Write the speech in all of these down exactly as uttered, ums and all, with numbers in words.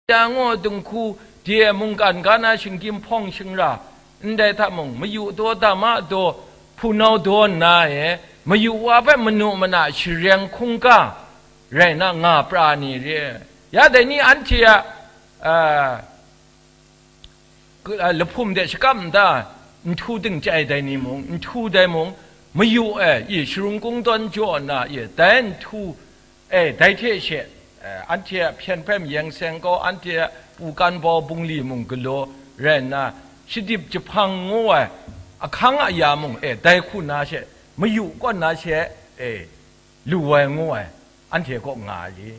Ya ngu dinghku de mungkan ga na shinggyim hpawng shingra, ndai hta mung, mayu daw, dama daw, hpunau daw nna e, mayu wa hpe manu mana shareng hkungga rai na nga pra ni re. Ya dai ni anhte a, a, lahpum de shakap nta, nhtu dingchai dai ni mung, nhtu dai mung, mayu e, i sharung kungdawn jaw nna, i dai nhtu, e, dai hte she, e, anhte a hpyen hpe mayeng seng gaw, anhte a pu kan bau bungli mung galaw rai nna, shadip jahpang ngu ai ahkang aya mung, e, dai hku na she, mayu kaw na she, e, lu ai ngu ai, anhte kaw nga ai.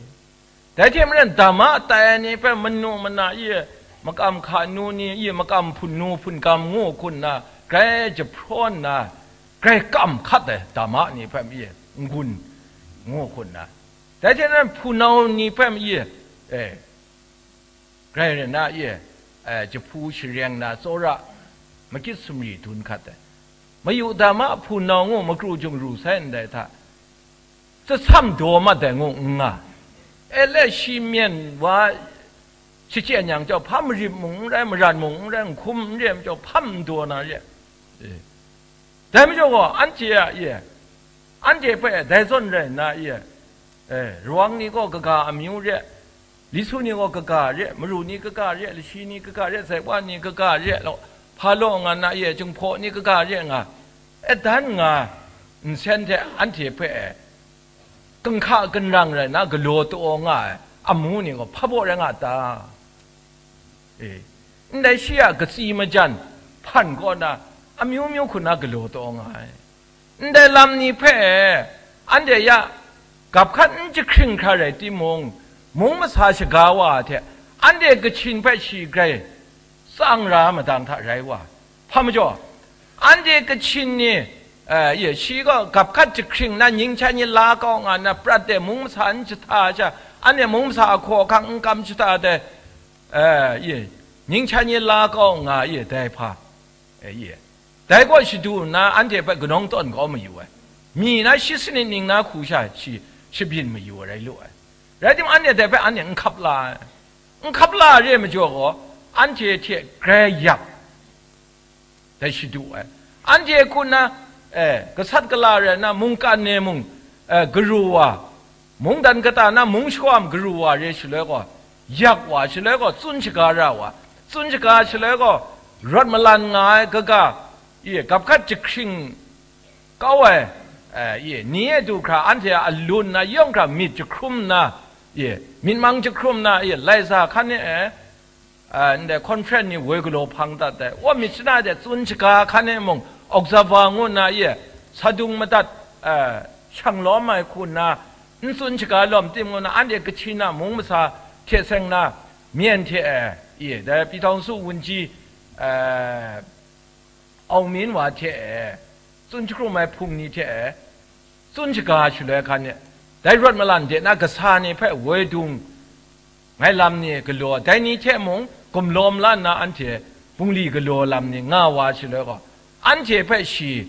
Dai hte maren, dama tai ai ni hpe manu mana i, makam hka nu ni i, makam hpun nu hpun gam ngu hkun nna, grai jahpraw nna, grai kam hkat ai dama ni hpe i, n-gun ngu hkun nna, dai hte nan hpunau ni hpe i, e, grai rai na i, e, jahpu shareng na tsawra, magit sumri dun hkat ai. Mayu dama hpunau ngu makru jungru sai ndai hta, tsasam daw mat ai ngu n nga. E le, shi myen wa shachyen yang chyawm, hpa marit mung n rai, maran mung n rai, nhkum n re ai majaw, hpam n daw na re. E. Dai majaw gaw, anhte a, e, anhte hpe dai zawn rai nna, e, e, rawang ni gaw kaga amyu re, li su ni gaw kaga re, maru ni kaga re, lashi ni kaga re, zaiwa ni kaga re law, hpa law nga nna, e, Jinghpaw ni kaga re nga, e, dan nga nsen hte anhte hpe, e, kanhka kanrang rai na galaw taw nga ai amu ni gaw hpa baw rai nga ta? E, ndai shi a katsi majan hpan kaw na amyu myu hku na galaw taw nga ai. Ndai lam ni hpe anhte ya gap hkat n jahkring hkra rai timung, mung masa shaga wa hte anhte Kachin hpe shi grai tsang ra madang hta rai wa. Hpa majaw, anhte Kachin ni, eh, ye, shi gaw gap hkat jahkring na nyingchan ni la kau nga na prat de mung masa n jahta sha, anhte mung masa ahkaw ahkang n kam jahta de, eh, ye, nyingchan ni la kau nga ye, dai hpa, eh, ye. Dai gaw shadu nna anhte hpe kanawng tawn kau mayu ai. Mi na shi sanit ning na hku sha shi shabyin mayu ai rai lu ai. Rai timung, anhte dai hpe anhte n hkap la ai. N hkap la re majaw gaw, anhte hte grai yak dai shadu ai. Anhte hku na, eh, gasat gala rai na, mungkan e mung, eh, garu wa, mungdan kata na mung shawam garu wa re shaloi gaw, yak wa shaloi gaw, tsun shaga ra wa, tsun shaga shaloi gaw, rawt malan nga ai kaga, ye, gap hkat jahkring kau ai, eh, ye, ni e du hkra, anhte a alun na yawng hkra myit jahkrum nna, ye, myit mang jahkrum nna, ye, lai za hkan e, eh, ndai conference ni woi galaw hpang dat ai. Wa myit shana de tsun shaga hkan e mung, observer ngu nna, ye, sadung madat, eh, shang lawm ai hku nna, n tsun shaga lawm tim ngu nna, anhte Kachin a mung masa hte seng na, myen hte, eh, ye, dai Pyithaungsu Wunji, eh, Aung Min wa hte e, tsun jahkrum ai hpung ni hte e, tsun shaga shaloi hkan e, dai rawt malan de na kasa ni hpe woi dung ngai lam ni galaw, dai ni hte mung gumlawm la nna anhte bungli galaw lam ni nga wa shaloi gaw, anhte hpe shi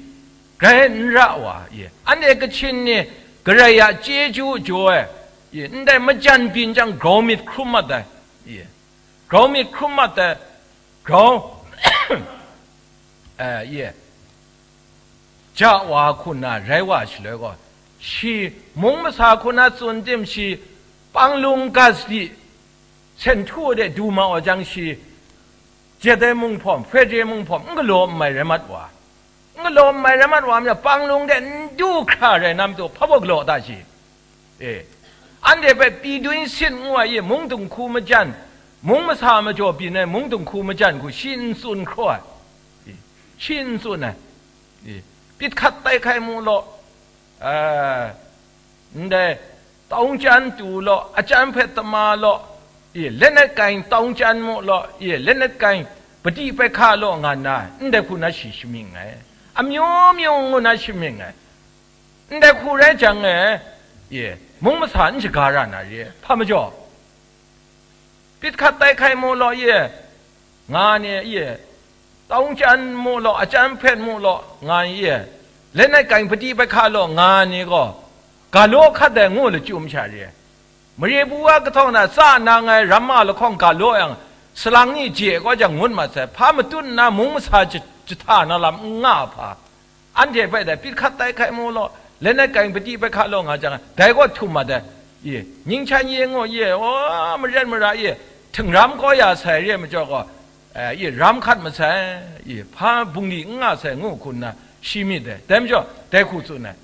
grai n ra wa, ye, anhte Kachin ni Karai a chyeju jaw ai, ye, ndai majan byin jang grau myit hkrum mat ai, ye, grau myit hkrum mat ai, grau, eh, ye, ja wa hku nna rai wa shaloi gaw, shi mung masa hku na tsun tim, shi panglung ga sadi, sen htu de du ma wa jang, shi jet ai mung hpawm, hpret re mung hpawm, n galaw n mai rai mat wa. N galaw n mai rai mat wa majaw, panglung de n du hkra rai na matu, hpa baw galaw ta shi? E, anhte hpe pyi dun sin ngu ai, ye, mung dinghku majan, mung masa majaw byin ai mung dinghku majan hku shi n tsun hkraw ai, e, shi n tsun ai, e, pyit hkat tai hkai mu law, a, ndai, tawng chyan tu law, achyan hpe tama law, e, lenet kaing tawng chyan mu law, e, lenet kaing padi bai hka law nga nna, ndai hku na shi shamying ai, amyu myu ngu na shamying ai. Ndai hku rai jang e, ye, mung masa n shaga ra na re, hpa majaw, pyit hkat tai hkai mu law, ye, nga ni, ye, tawng chyan mu law, achyan hpret mu law, nga ni, ye, lenet kaing padi bai hka law, nga ni gaw, ga law hkat ai ngu lachyum sha re. Mare bu wa kahtawng na tsa nang ai ramma lahkawng ga law yang, salang ni je kaw jang ngut mat sai, hpa matut nna mung masa jahta na lam n nga hpa, anhte hpe dai pyi hkat tai hkai mu law, lanat kaing padi hpe hka law nga jang, dai gaw htum mat ai. I, nying chan ye ngu ye, o, maren mara ye, htingram kau ya sai re ai majaw gaw, eh, i, ram hkat masai, i, hpa bungli n nga sai ngu hku nna shi myit ai. Dai majaw, dai hku tsun ai.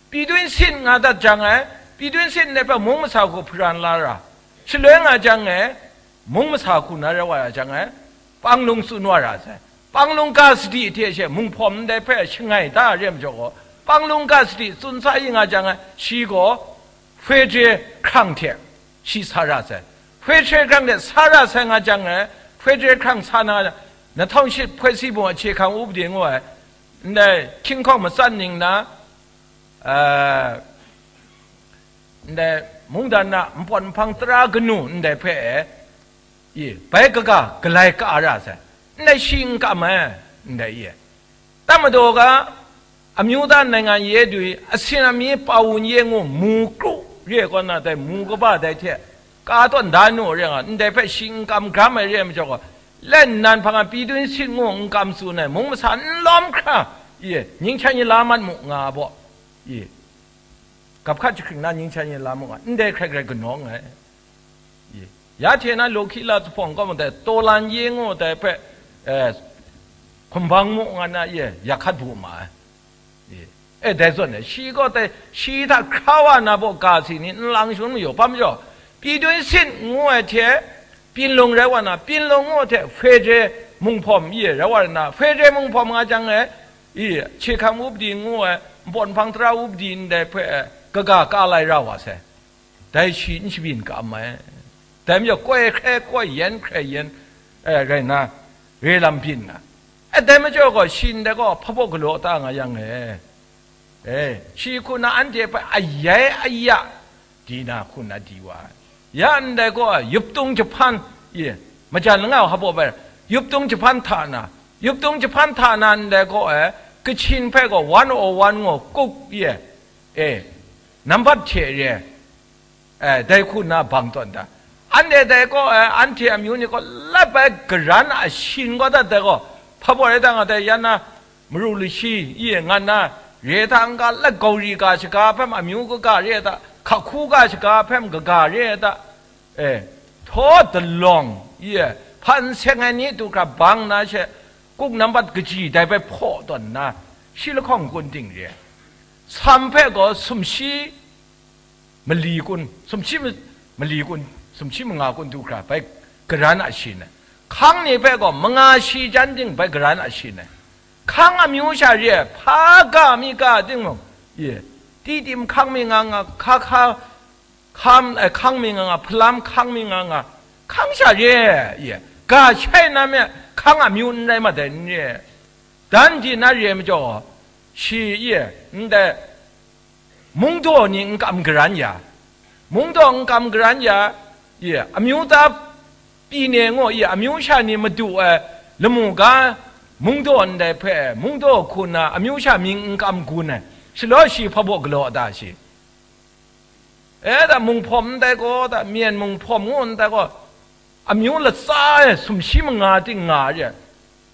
Pyidun sin nga dat jang ai, pyidun sin ndai hpe mung masa hku hparan la ra, shaloi nga jang e, mung masa hku na rai wa ya jang e, panglung tsun wa ra sai. Panglung ga sadi hte she mung hpawm ndai hpe shangai da re ai majaw gaw, panglung ga sadi tsun sa yi nga jang e, shi gaw hpoi hkrang hte shi sa ra sai. Hpoi hkrang hte sa ra sai nga jang e, hpoi hkrang sa na, na htawng shit hpoi si bung a hkye hkrang upadi ngu ai, ndai hkying hkawng matsan ning na, eh, ndai mungdan na npawt nhpang tara kanu ndai hpe e, i, bai kaga galai ka ra sai, ndai shi n kam ai, ndai i. Tam madaw ga, amyu dan naingan ye dui, asin amyi pawun ye ngu mu kru re ai kaw na, dai mu kaba dai hte ka tawn da nu re nga, ndai hpe shi n kam gram ai re ai majaw gaw, lan nnan hpang a pyidun sin ngu n kam tsun ai, mung masa n lawm hkra, i, nying chan yi la mat mu nga baw, i, gap hkat jahkring na nying chan yi la mu nga, ndai hkrai hkrai kanawng ai. I, ya hte na lawhki la zuphpawng kawm dai, tawlan ye ngu dai hpe, eh, hkumbang mu nga na ye, ya hkat bu ma ai. I, e, dai zawn e, shi gaw dai, shi hta hkra wa na baw ga si ni n lang shangun mayu, hpa majaw, pyidun sin ngu ai hte, pyinlung rai wa na, pyinlung ngu hte, hpoi mung hpawm ye rai wa na, hpoi mung hpawm nga jang e, i, hkye hkrang upadi ngu ai, npawt nhpang tara upadi ndai hpe, kaga ka lai ra wa sai. Dai shi n shabyin kam ai. Dai majaw, koi hkrai koi yen, hkrai yen, eh, rai nna, re lam byin nga. Eh, dai majaw gaw, shi ndai gaw hpa baw galaw ta nga yang e. Eh, shi hku na anhte hpe ayai aya di na hku na di wa ai. Ya ndai gaw, yuptung jahpan, ye, majan langa hpa baw bai, yuptung jahpan hta na, yuptung jahpan hta na ndai gaw, eh, Kachin hpe gaw one oh one ngu kuk ye, eh, nambat hte re, eh, dai hku nna bang tawn da. Anhte dai gaw, eh, anhte amyu ni gaw lap ai garan ashin gaw dat dai gaw, hpa baw rai ta nga dai, ya na, maru lashi, i nga nna, re hta n-ga, lat gauri ga shaga hpe amyu kaga re ai ta, hkahku ga shaga hpe kaga re ai ta, eh, htaw dalawng, i, hpan seng ai ni du hkra bang na she, kuk nambat kaji dai hpe hpaw tawn nna, shi lahkawng kun ting re ai. Sam hpe gaw sumshi mali kun, sumshi ma-, mali kun, sumshi manga kun du hkra bai garan a shi nna, hkang ni hpe gaw manga shi jan ting bai garan a shi nna, hkang amyu sha re ai, hpa ga mi ga timung, ye, titim hkang mi nga nga, hka hka hkam, eh, hkang mi nga nga, hpalam hkang mi nga nga, hkang sha re ai, ye, ga shai na me, hkang amyu n rai mat ai, n re ai. Dan di na re ai majaw, shi, ye, ndai, mungdaw ni n kam garan ya, mungdaw n kam garan ya, i, amyu ta pyi ne ngu, i, amyu sha ni madu ai lamu ga, mungdaw ndai hpe, mungdaw hku na amyu sha mying n kam gun ai, shaloi shi hpa baw galaw da shi. E da, munghpawm ndai gaw da, myen munghpawm ngu ndai gaw, amyu latsa e sumshi manga ting nga re,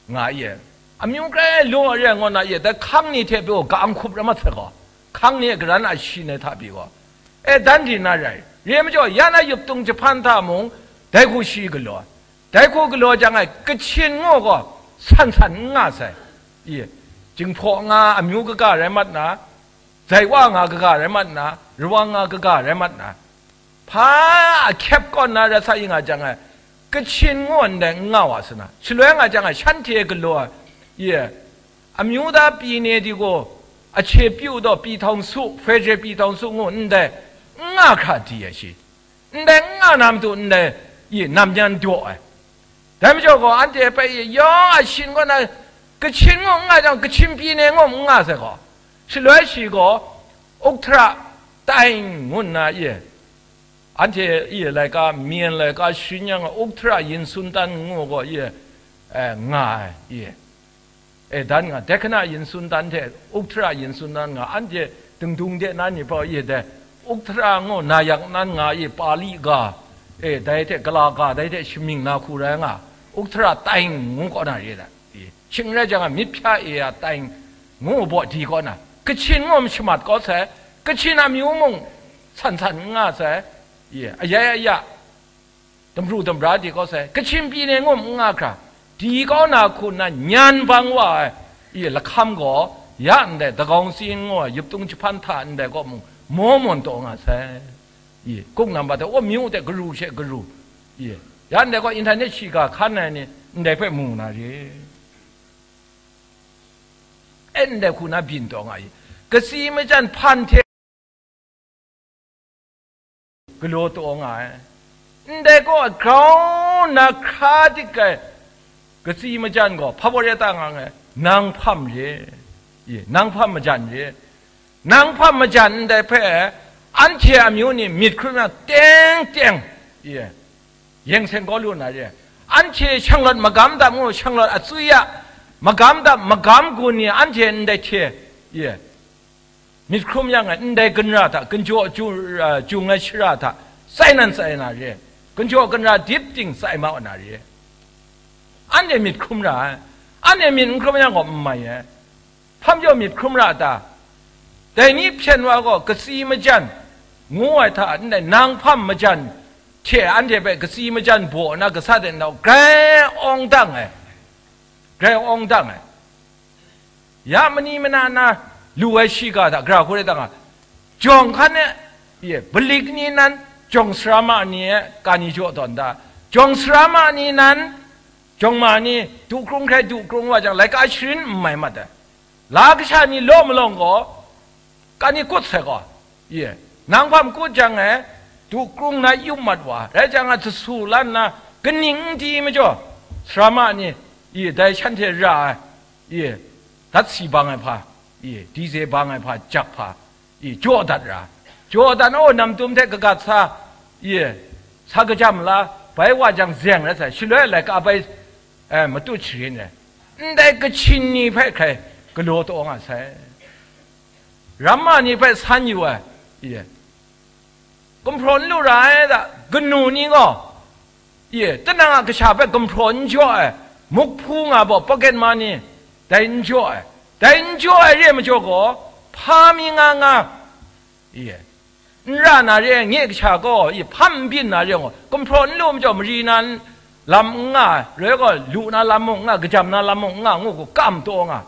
nga ye. Amyu grai law re ngu na ye, dai hkang ni hte pyi u, ka-ang hkup rai mat sai gaw, hkang ni e garan a shi nai hta pyi gaw, e, dan di na rai. Re majaw, ya na yuptung jahpan hta mung, dai hku shi galaw, dai hku galaw jang ai, Kachin ngu gaw, san san n nga sai. I, Jinghpaw nga amyu kaga rai mat na, Zai wa nga kaga rai mat nna, Rawang nga kaga rai mat nna, hpa ahkyep kaw nna rai sa yi nga jang ai, Kachin ngu ndai n nga wa sa na, shaloi nga jang ai, shanhte galaw ai, ye, amyu da pyi ne di gaw, ahkye pyi u daw, pyi htawng su, hpoi je pyi htawng su ngu ndai, n nga hkra di ai shi. Ndai n nga na matu ndai, i, nam nyan daw ai. Dai majaw gaw, anhte hpe i yawng a shin kaw na, Kachin ngu n nga jang, Kachin pyi ne ngu n nga sai gaw, shaloi shi gaw, Uktra tai ngu nna i, anhte i laika, myen laika sharin yang, Uktra yin sun tan ngu gaw i, eh, nga ai, i. E dan nga, Dekhna yin sun tan hte Uktra yin sun tan nga, anhte dingdung de na ni hpaw ye dai, Ukhtara ngu na yak nan nga i Pali ga, e, dai hte gala ga, dai hte shamying na hku rai nga, Ukhtara tai ngu kaw na re ai. E, shing rai jang a, myit hpya e a tai ngu baw di kaw na, Kachin ngu shamat kaw sai, Kachin amyu mung san san n nga sai, e, ayai aya, damru damra di kaw sai, Kachin pyi ne ngu n nga hkra, di kau na hku nna nyan bang wa ai, i lahkam gaw, ya ndai dagawng si n ngu ai yuptung jahpan hta ndai kaw mung, maw mawn taw nga sai. I, kung nam bat hte, o, myu hte garu she garu, i, ya ndai kaw internet shiga hkan ai ni ndai hpe mu na re. E, ndai hku na byin taw nga i, katsi majan hpan hte galaw taw nga ai. Ndai gaw grau nna hkra dik ai katsi majan gaw hpa baw re ta nga ai, nang hpam re, ye, nang hpam majan re. Nang hpam majan ndai hpe, anhte amyu ni myit hkrum yang teng teng, ye, yeng seng gaw lu na re. Anhte shanglawt magam dap ngu, shanglawt atsui a magam dap, magam gun ni anhte ndai hte, ye, myit hkrum yang ai, ndai ginra hta, ginjaw ju-, a, jung ai shara hta, tsai nan tsai na re, ginjaw ginra dip ting tsai ma wa na re. Anhte myit hkrum ra ai, anhte myit n hkrum yang gaw n mai ai, hpam jaw myit hkrum ra ta? Dai ni hpyen wa gaw katsi majan ngu ai hta, ndai nang hpam majan hte anhte hpe katsi majan baw na gasat ai nau, grai awng dang ai, grai awng dang ai. Ya mani mana na lu ai shiga hta gara hku rai ta nga, jawng hkan e, ye, balik ni nan, jawng sara ma ni e kani jaw tawn da, jawng sara ma ni nan, jawng ma ni du krung hkrai du krung wa jang, laika sharin n mai mat ai, la kasha ni law malawng gaw, kani kut sai gaw, ye, nang hpam kut jang e, du krung na yup mat wa, rai jang a, jasu lan na, kaning n di majaw, sara ma ni, i, dai shanhte ra ai, i, dat si bang ai hpa, i, dize bang ai hpa, jak hpa, i, jaw dat ra, jaw dat, o, namtum hte kagat sa, i, sa kajam la, bai wa jang zeng rai sai, shaloi laika bai, eh, matut sharin ai, ndai Kachin ni hpe hkrai galaw taw nga sai. Ramma ni hpe san yu ai, ye, gumhpraw n lu ra ai da, kanu ni gaw, ye, tinang a kasha hpe gumhpraw n jaw ai, muk hpu nga baw pocket money, dai n jaw ai, dai n jaw ai re ai majaw gaw, hpa mi nga nga, ye, n ra na re ai, nye kasha gaw, ye, hpam n byin na re ai gaw, gumhpraw n lu majaw, mari na lam n nga ai, roi gaw, lu na lam mung n nga, kajam na lam mung n nga, ngu gaw, kam taw nga,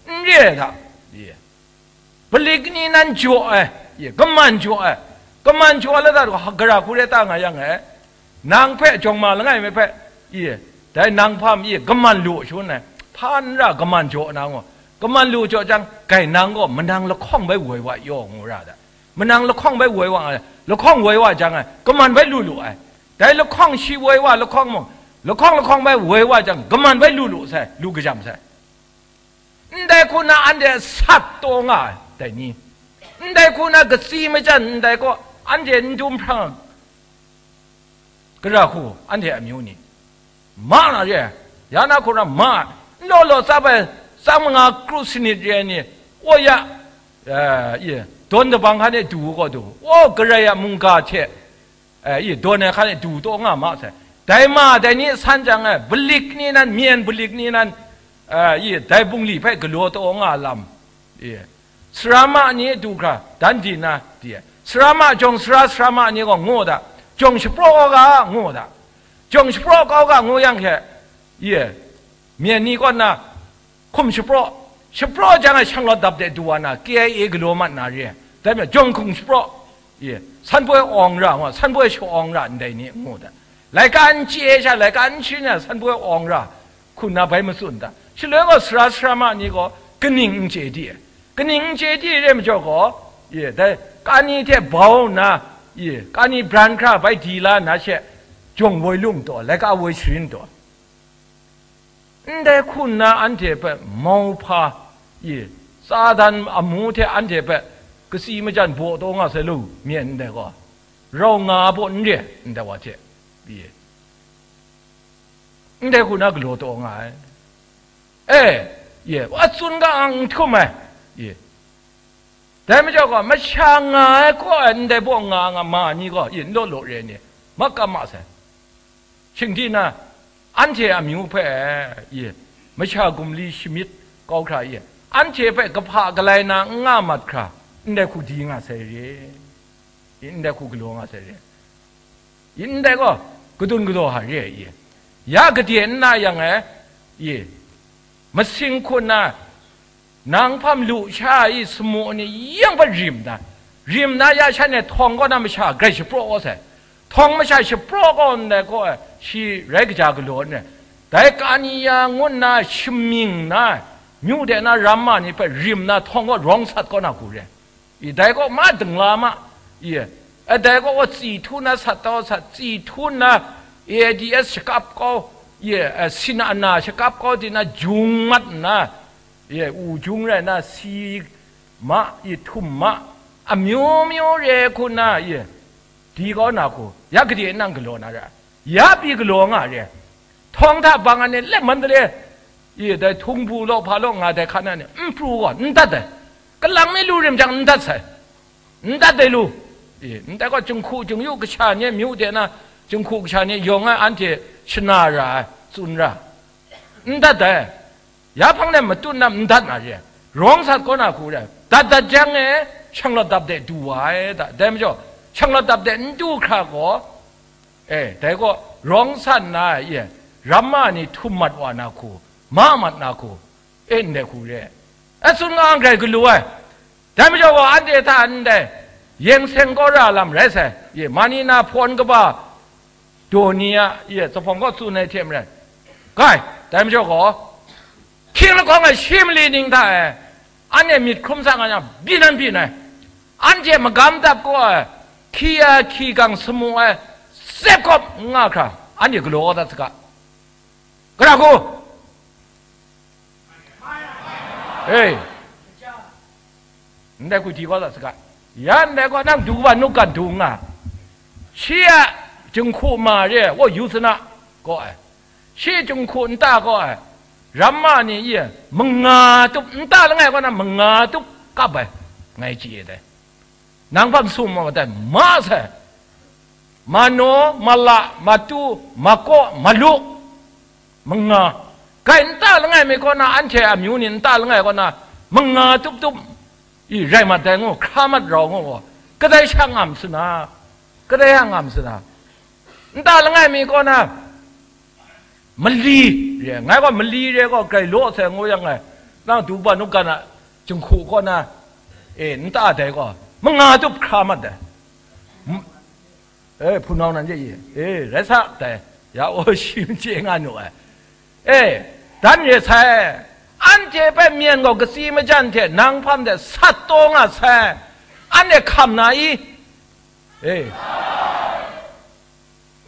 n re ai hta, ye. Balik ni nan jaw ai, ye, kaman jaw ai, kaman jaw ai lata gaw, gara hku rai ta nga yang e, nang hpe jawng ma langai me hpe, ye, dai nang hpam, ye, kaman lu shangun ai, hpa n ra kaman jaw na ngu, kaman lu jaw jang, gai nang gaw manang lahkawng bai woi wa yaw ngu ra da, manang lahkawng bai woi wa nga, lahkawng woi wa jang ai, kaman bai lu lu ai, dai lahkawng shi woi wa lahkawng mung, lahkawng lahkawng bai woi wa jang, kaman bai lu lu sai, lu kajam sai. Ndai hku na anhte sat taw nga ai, dai ni, ndai hku na katsi majan ndai gaw, anhte n dum hprang, gara hku, anhte amyu ni, ma na re ai, ya na hku na ma ai, n law law tsap ai, tsang manga kru sanit re ai ni, o ya, eh, ye, dawn dabang hkan e du gaw du, o, Karai a mungga hte, eh, i dawn ai hkan e du taw nga ma sai. Dai ma, dai ni san jang e, balik ni nan, myen balik ni nan, eh, i dai bungli hpe galaw taw nga lam, i, sara ma ni du hkra, dan di na, di ai. Sara ma, jawng sara, sara ma ni gaw ngu da, jawng shapraw kau ga, ngu da, jawng shapraw kau ga, ngu yang hte, i, myen ni kaw na, hkum shapraw, shapraw jang ai shanglawt dap de du wa na, K I A galaw mat na re ai. Dai majaw, jawng hkum shapraw, ye, sanpoi awng ra, ngu, sanpoi sha-awng ra ndai ni, ngu da. Laika n chye sha, laika n sharin ai, sanpoi awng ra, hku na bai matsun da. Shaloi gaw, sara sara ma ni gaw kaning n chye di ai. Kaning n chye di re majaw gaw, ye, dai kani hte bau nna, ye, kani bran hkra bai di la na she, jawng woi lung taw, laika woi sharin taw. Ndai hku nna anhte hpe mauhpa, i, Satan amu hte anhte hpe katsi majan baw taw nga sai lu, myen ndai gaw, rau nga baw n re ndai wa hte, i, ndai hku na galaw taw nga ai. E, ye, a tsun ga ang n htum ai, ye. Dai majaw gaw, masha nga ai kaw ai ndai baw nga nga ma ni gaw, i, n law law re ai ni, makam ma sai. Shing di na, anhte amyu hpe, i, masha gumli shamyit kau hkra, i, anhte hpe kahpa galai na n nga mat hkra, ndai hku di nga sai re, i, ndai hku galaw nga sai re, i, ndai gaw, kadun galaw hta re ai, i, ya gade n na yang e, i, masing hku nna, nang hpam lu sha ai samu ni yawng hpe rim na, rim na ya shan e htawng kaw na masha grai shapraw kau sai. Htawng masha shapraw kau ndai kaw e, shi rai kaja galaw n rai. Dai Kaniya ngu nna shamying na, myu de na ramma ni hpe rim na htawng kaw rawng sat kau na hku re. I, dai kaw ma dingla ma, i, e, dai kaw wa tsi htu na sat tau sat, tsi htu na A D S shakap kau, i, e, sin ana shakap kau di na jung mat nna, i, u jung rai na si ma, i, htum ma, amyu myu re hku na, i, di kau na hku, ya gade nang galaw na ra, ya pyi galaw nga re. Htawng hta bang ai ni, le Mandalay, i, dai htung bu law hpa law nga dai hkan ai ni, n pru gaw, n dat ai. Kalang mi lu rim jang, n dat sai. N dat ai lu. I, ndai gaw, jinghku jingyu kasha ni, myu de na, jinghku kasha ni yawng ai anhte shana ra ai, tsun ra. N dat ai. Ya hpang de matut na n dat na re, rawng sat kau na hku re, dat dat jang e, shanglawt dap de du wa ai da. Dai majaw, shanglawt dap de n du hkra gaw, e, dai gaw rawng sat nna, e, ramma ni htum mat wa na hku, ma mat na hku, e, ndai hku re, e, tsun nga ai grai galu ai. Dai majaw gaw, anhte hta ndai yeng seng kau ra lam rai sai, e, Manila hpawn kaba daw ni a, e, zuphpawng kaw tsun ai hte maren, kai, dai majaw gaw, hkying lahkawng ai shi mali ning hta e, anhte myit hkrum sa nga yang, byin an byin ai, anhte magam dap kaw ai, hkyi ya hkyi gang samu ai, tsep kawp n nga hkra, anhte galaw dat saga, gara hku, e, ndai hku di kau dat saga. Ya ndai gaw, nang du wa nu gan du nga, shi a jinghku ma re, wo yu sana, gaw ai, shi jinghku nta gaw ai, ramma ni e, manga tup, nta langai kaw na manga tup kap ai, ngai chye dai. Nang hpang sum ma dai, ma sai. Mano, mala, matu, mako, malu, manga. Kai nta langai mi kaw na, anhte amyu ni nta langai kaw na, manga tup tup, i, rai mat dai ngu, hkra mat rau ngu gaw, kadai sha ngam sana, kadai sha ngam sana, nta langai mi kaw na, mali re, ngai gaw mali re gaw grai law sai ngu yang ngai, nang du ba nu gan a jinghku kaw na, e, nta dai gaw, manga tup hkra mat dai. M-, e, hpunau nan je ye, e, rai sa dai, ya o shi n chye nga nu ai. E, dan re sai, anhte hpe myen gaw katsi majan hte nang hpam de sat taw nga sai, anhte hkam na i? E,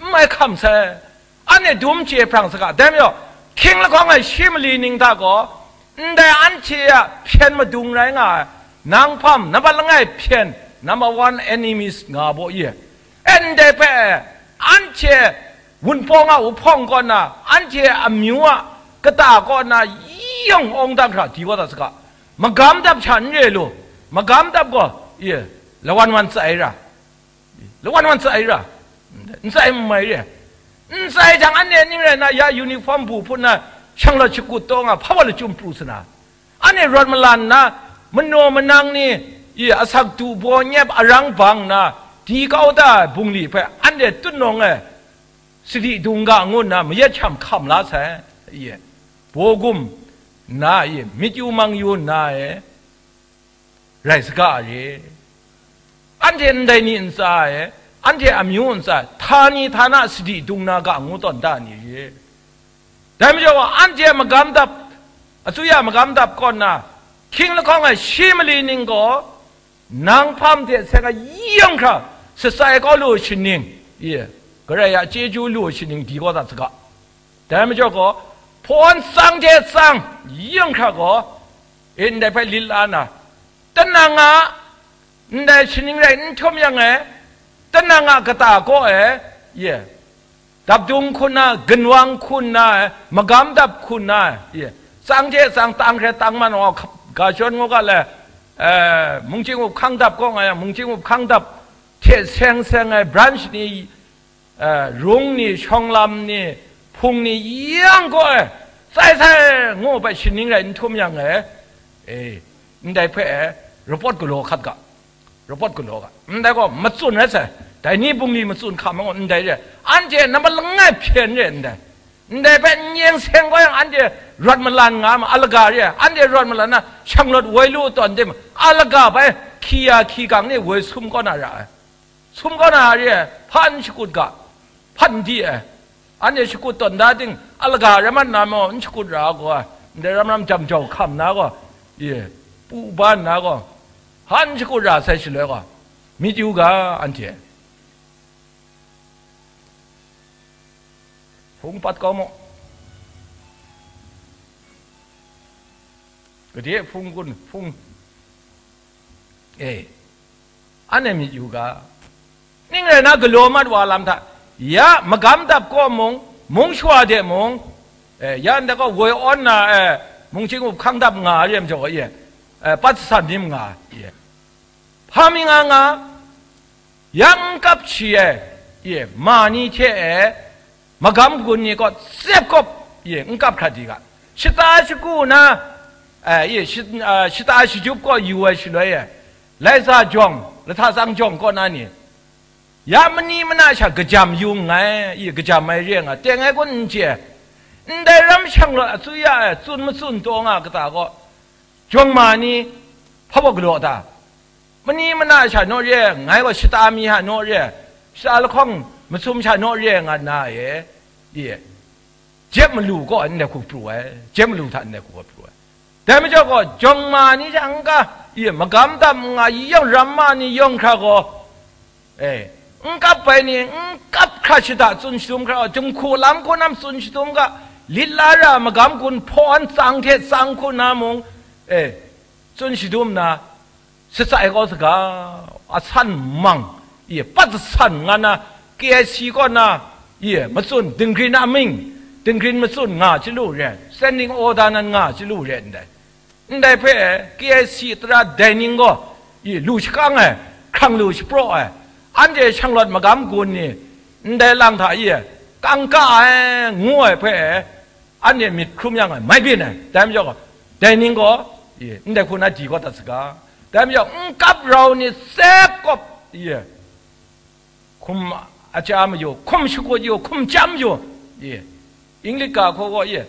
n mai hkam sai, anhte dum chye hprang saga, dai majaw, hkying lahkawng ai shi mali ning hta gaw, ndai anhte a hpyen madung rai nga ai, nang hpam, nambat langai hpyen, number one enemies nga baw ye. E, ndai hpe, anhte wunpawng a wuhpawng kaw na, anhte amyu a kata kaw na, yawng awng dang hkra di kau dat saga, magam dap sha n re lu, magam dap gaw, ye, lawan wan tsai ra. Lawan wan tsai ra, n tsai n mai re. N tsai jang, anhte ning rai na, ya uniform bu hpun na, shanglawt shakut taw nga, hpa wa lachyum pru sana, anhte rawt malan na, manaw manang ni, i, asak du baw nyep arang bang na, di kau da ai bungli hpe anhte tutnawng e, sadi dung ga ngu nna mayat sham hkam la sai, i, baw gum nna, i, myit yu mang yu nna, e, rai saga a re. Anhte ndai ni ntsa e, anhte amyu ntsa e, htani htana sadi dung na ga ngu tawn da ni re. Dai majaw, anhte magam dap, asuya magam dap kaw nna, hkying lahkawng ai shi mali ning gaw, nang hpam hte seng a yawng hkra, shatsai kau lu shaning, ye, Karai a chyeju lu shaning di kau dat saga. Dai majaw gaw, hpawn tsang hte tsang, yawng hkra gaw, e, ndai hpe lit la na, tinang a, ndai shaning rai n htum yang e, tinang a kata kaw e, ye, dapdung hku nna, ginwang hku nna, e, magam dap hku nna, ye, tsang hte tsang, tang hkre tang man wa, ga shawn ngu ga le, eh, mungchying up hkang dap kaw nga yang, mungchying up hkang dap hte seng seng ai branch ni, eh, rung ni, shawng lam ni, hpung ni, yang kaw ai, sai sai ngu hpe shaning rai n htum yang e, e, ndai hpe e, report galaw hkat ga, report galaw ga, ndai gaw matsun rai sai, dai ni bungli matsun hkam ai gaw ndai re, anhte nambat langai hpyen re ndai. Ndai hpe n yeng seng kau yang, anhte rawt malan nga ma, alaga re ai, anhte rawt malan na, shanglawt woi lu tawn de ma, alaga bai hki ya hki gang ni woi sum kau na ra ai. Sum kau na re ai, hpa n shakut ga, hpa n di ai. Anhte shakut tawn da ting, alaga rai mat na maw, n shakut ra gaw, ndai ram ram jam jau hkam na gaw, ye, pu ban na gaw, hpa n shakut ra sai shaloi gaw, myit yu ga, anhte. Hpung pat kau mu. Gade hpung kun, hpung. E, anhte myit yu ga. Ning rai na, galaw mat wa lam hta, ya magam dap kaw mung, mung shawa de mung, e, ya ndai gaw woi awn na, e, mungchying up hkang dap nga re ai majaw, e, e, pat san nim nga, e. Hpa mi nga nga, yang n kap shi ai, ye, ma ni hte e, magam gun ni kaw tsep kawp, ye, n kap hkrat di ga. Shata shagu na, e, ye, shi-, a, shata shajub kaw yu ai shaloi e, Laiza jawng, Lahta Tsang jawng kaw na ni, ya mani mana sha kajam yu nngai, ye, kajam ai re nga, teng ai kun n chye ai. Ndai ram shanglawt atuya ai, tsun matsun taw nga kata gaw, jawng ma ni hpa baw galaw ta? Mani mana sha naw re, ngai gaw shata mi hta naw re, shata lahkawng masum sha naw re nga nna e, ye, jep malu kaw ndai hku pru ai, jep malu hta ndai hku pru ai. Dai majaw gaw, jawng ma ni hta n-ga, ye, magam dam n nga, yi yawng ramma ni yawng hkra gaw, e, n kap ai ni, n kap hkra shada tsun shadum hkra gaw, jinghku lam hku na tsun shadum ga, lit la ra magam gun hpawn tsang hte tsang hku na mung, e, tsun shadum nna, shatsai kau saga, asan mang, i, pat san nga na, K I C kaw na, i, matsun, dinggrin amying, dinggrin matsun nga chyalu re, standing order nan nga chyalu re ndai. Ndai hpe, K I C tara dai ning gaw, i, lu shakang ai, hkrang lu shapraw ai, anhte shanglawt magam gun ni, ndai lang hta, i, kangka ai, ngu ai hpe, anhte myit hkrum yang ai, mai byin ai. Dai majaw gaw, dai ning gaw, i, ndai hku na di kau dat saga. Dai majaw, n kap rau ni sep kawp, i, hkum aja mayu, hkum shakut yu, hkum chyam yu, i, English ga hku gaw, i,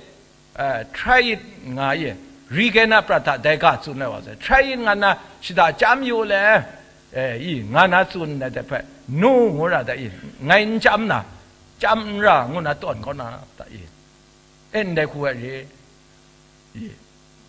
eh, try it nga, i, regain a prat hta dai ga tsun ai wa sai. Try it nga nna, shada chyam yu le, eh, i, nga na tsun ai dai hpe, nu ngu ra da, i, ngai n chyam na, chyam n ra ngu na tawn kau na da, i. E, ndai hku ai re. I,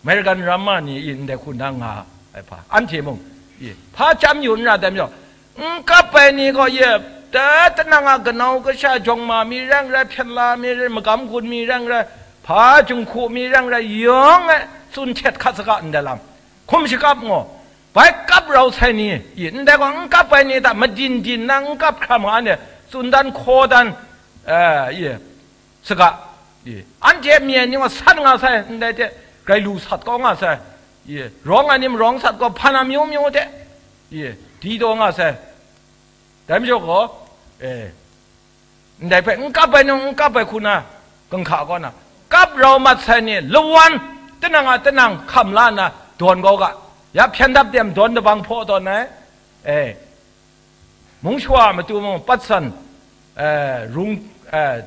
American ramma ni, i, ndai hku na nga ai hpa, anhte mung, i, hpa chyam yu n ra dai majaw, n kap ai ni gaw, i, ta, tanang a kanau kasha jawng ma mi reng rai, hpyen la mi reng, magam gun mi reng rai, hpa jinghku mi reng rai, yawng e tsun htet hkat saga ndai lam, hkum shakap ngaw, bai kap rau sai ni, i, ndai gaw n kap ai ni hta madin din na n kap hkram nga, anhte tsun dan hkaw dan, eh, i, saga, i, anhte myen ni gaw san nga sai, ndai hte grai lu sat kau nga sai, i, rawng ai ni marawng sat gaw, hpan amyu myu hte, i, di taw nga sai. Dai majaw gaw, e, ndai hpe n kap ai nung n kap ai hku na, ganhka kaw na, kap rau mat sai ni, lawan, tinang a tinang hkam la nna dawn kau ga, ya hpyen dap dem dawn dabang hpaw tawn ai, e, mung shawa a matu mung, pat san, eh, rung, eh,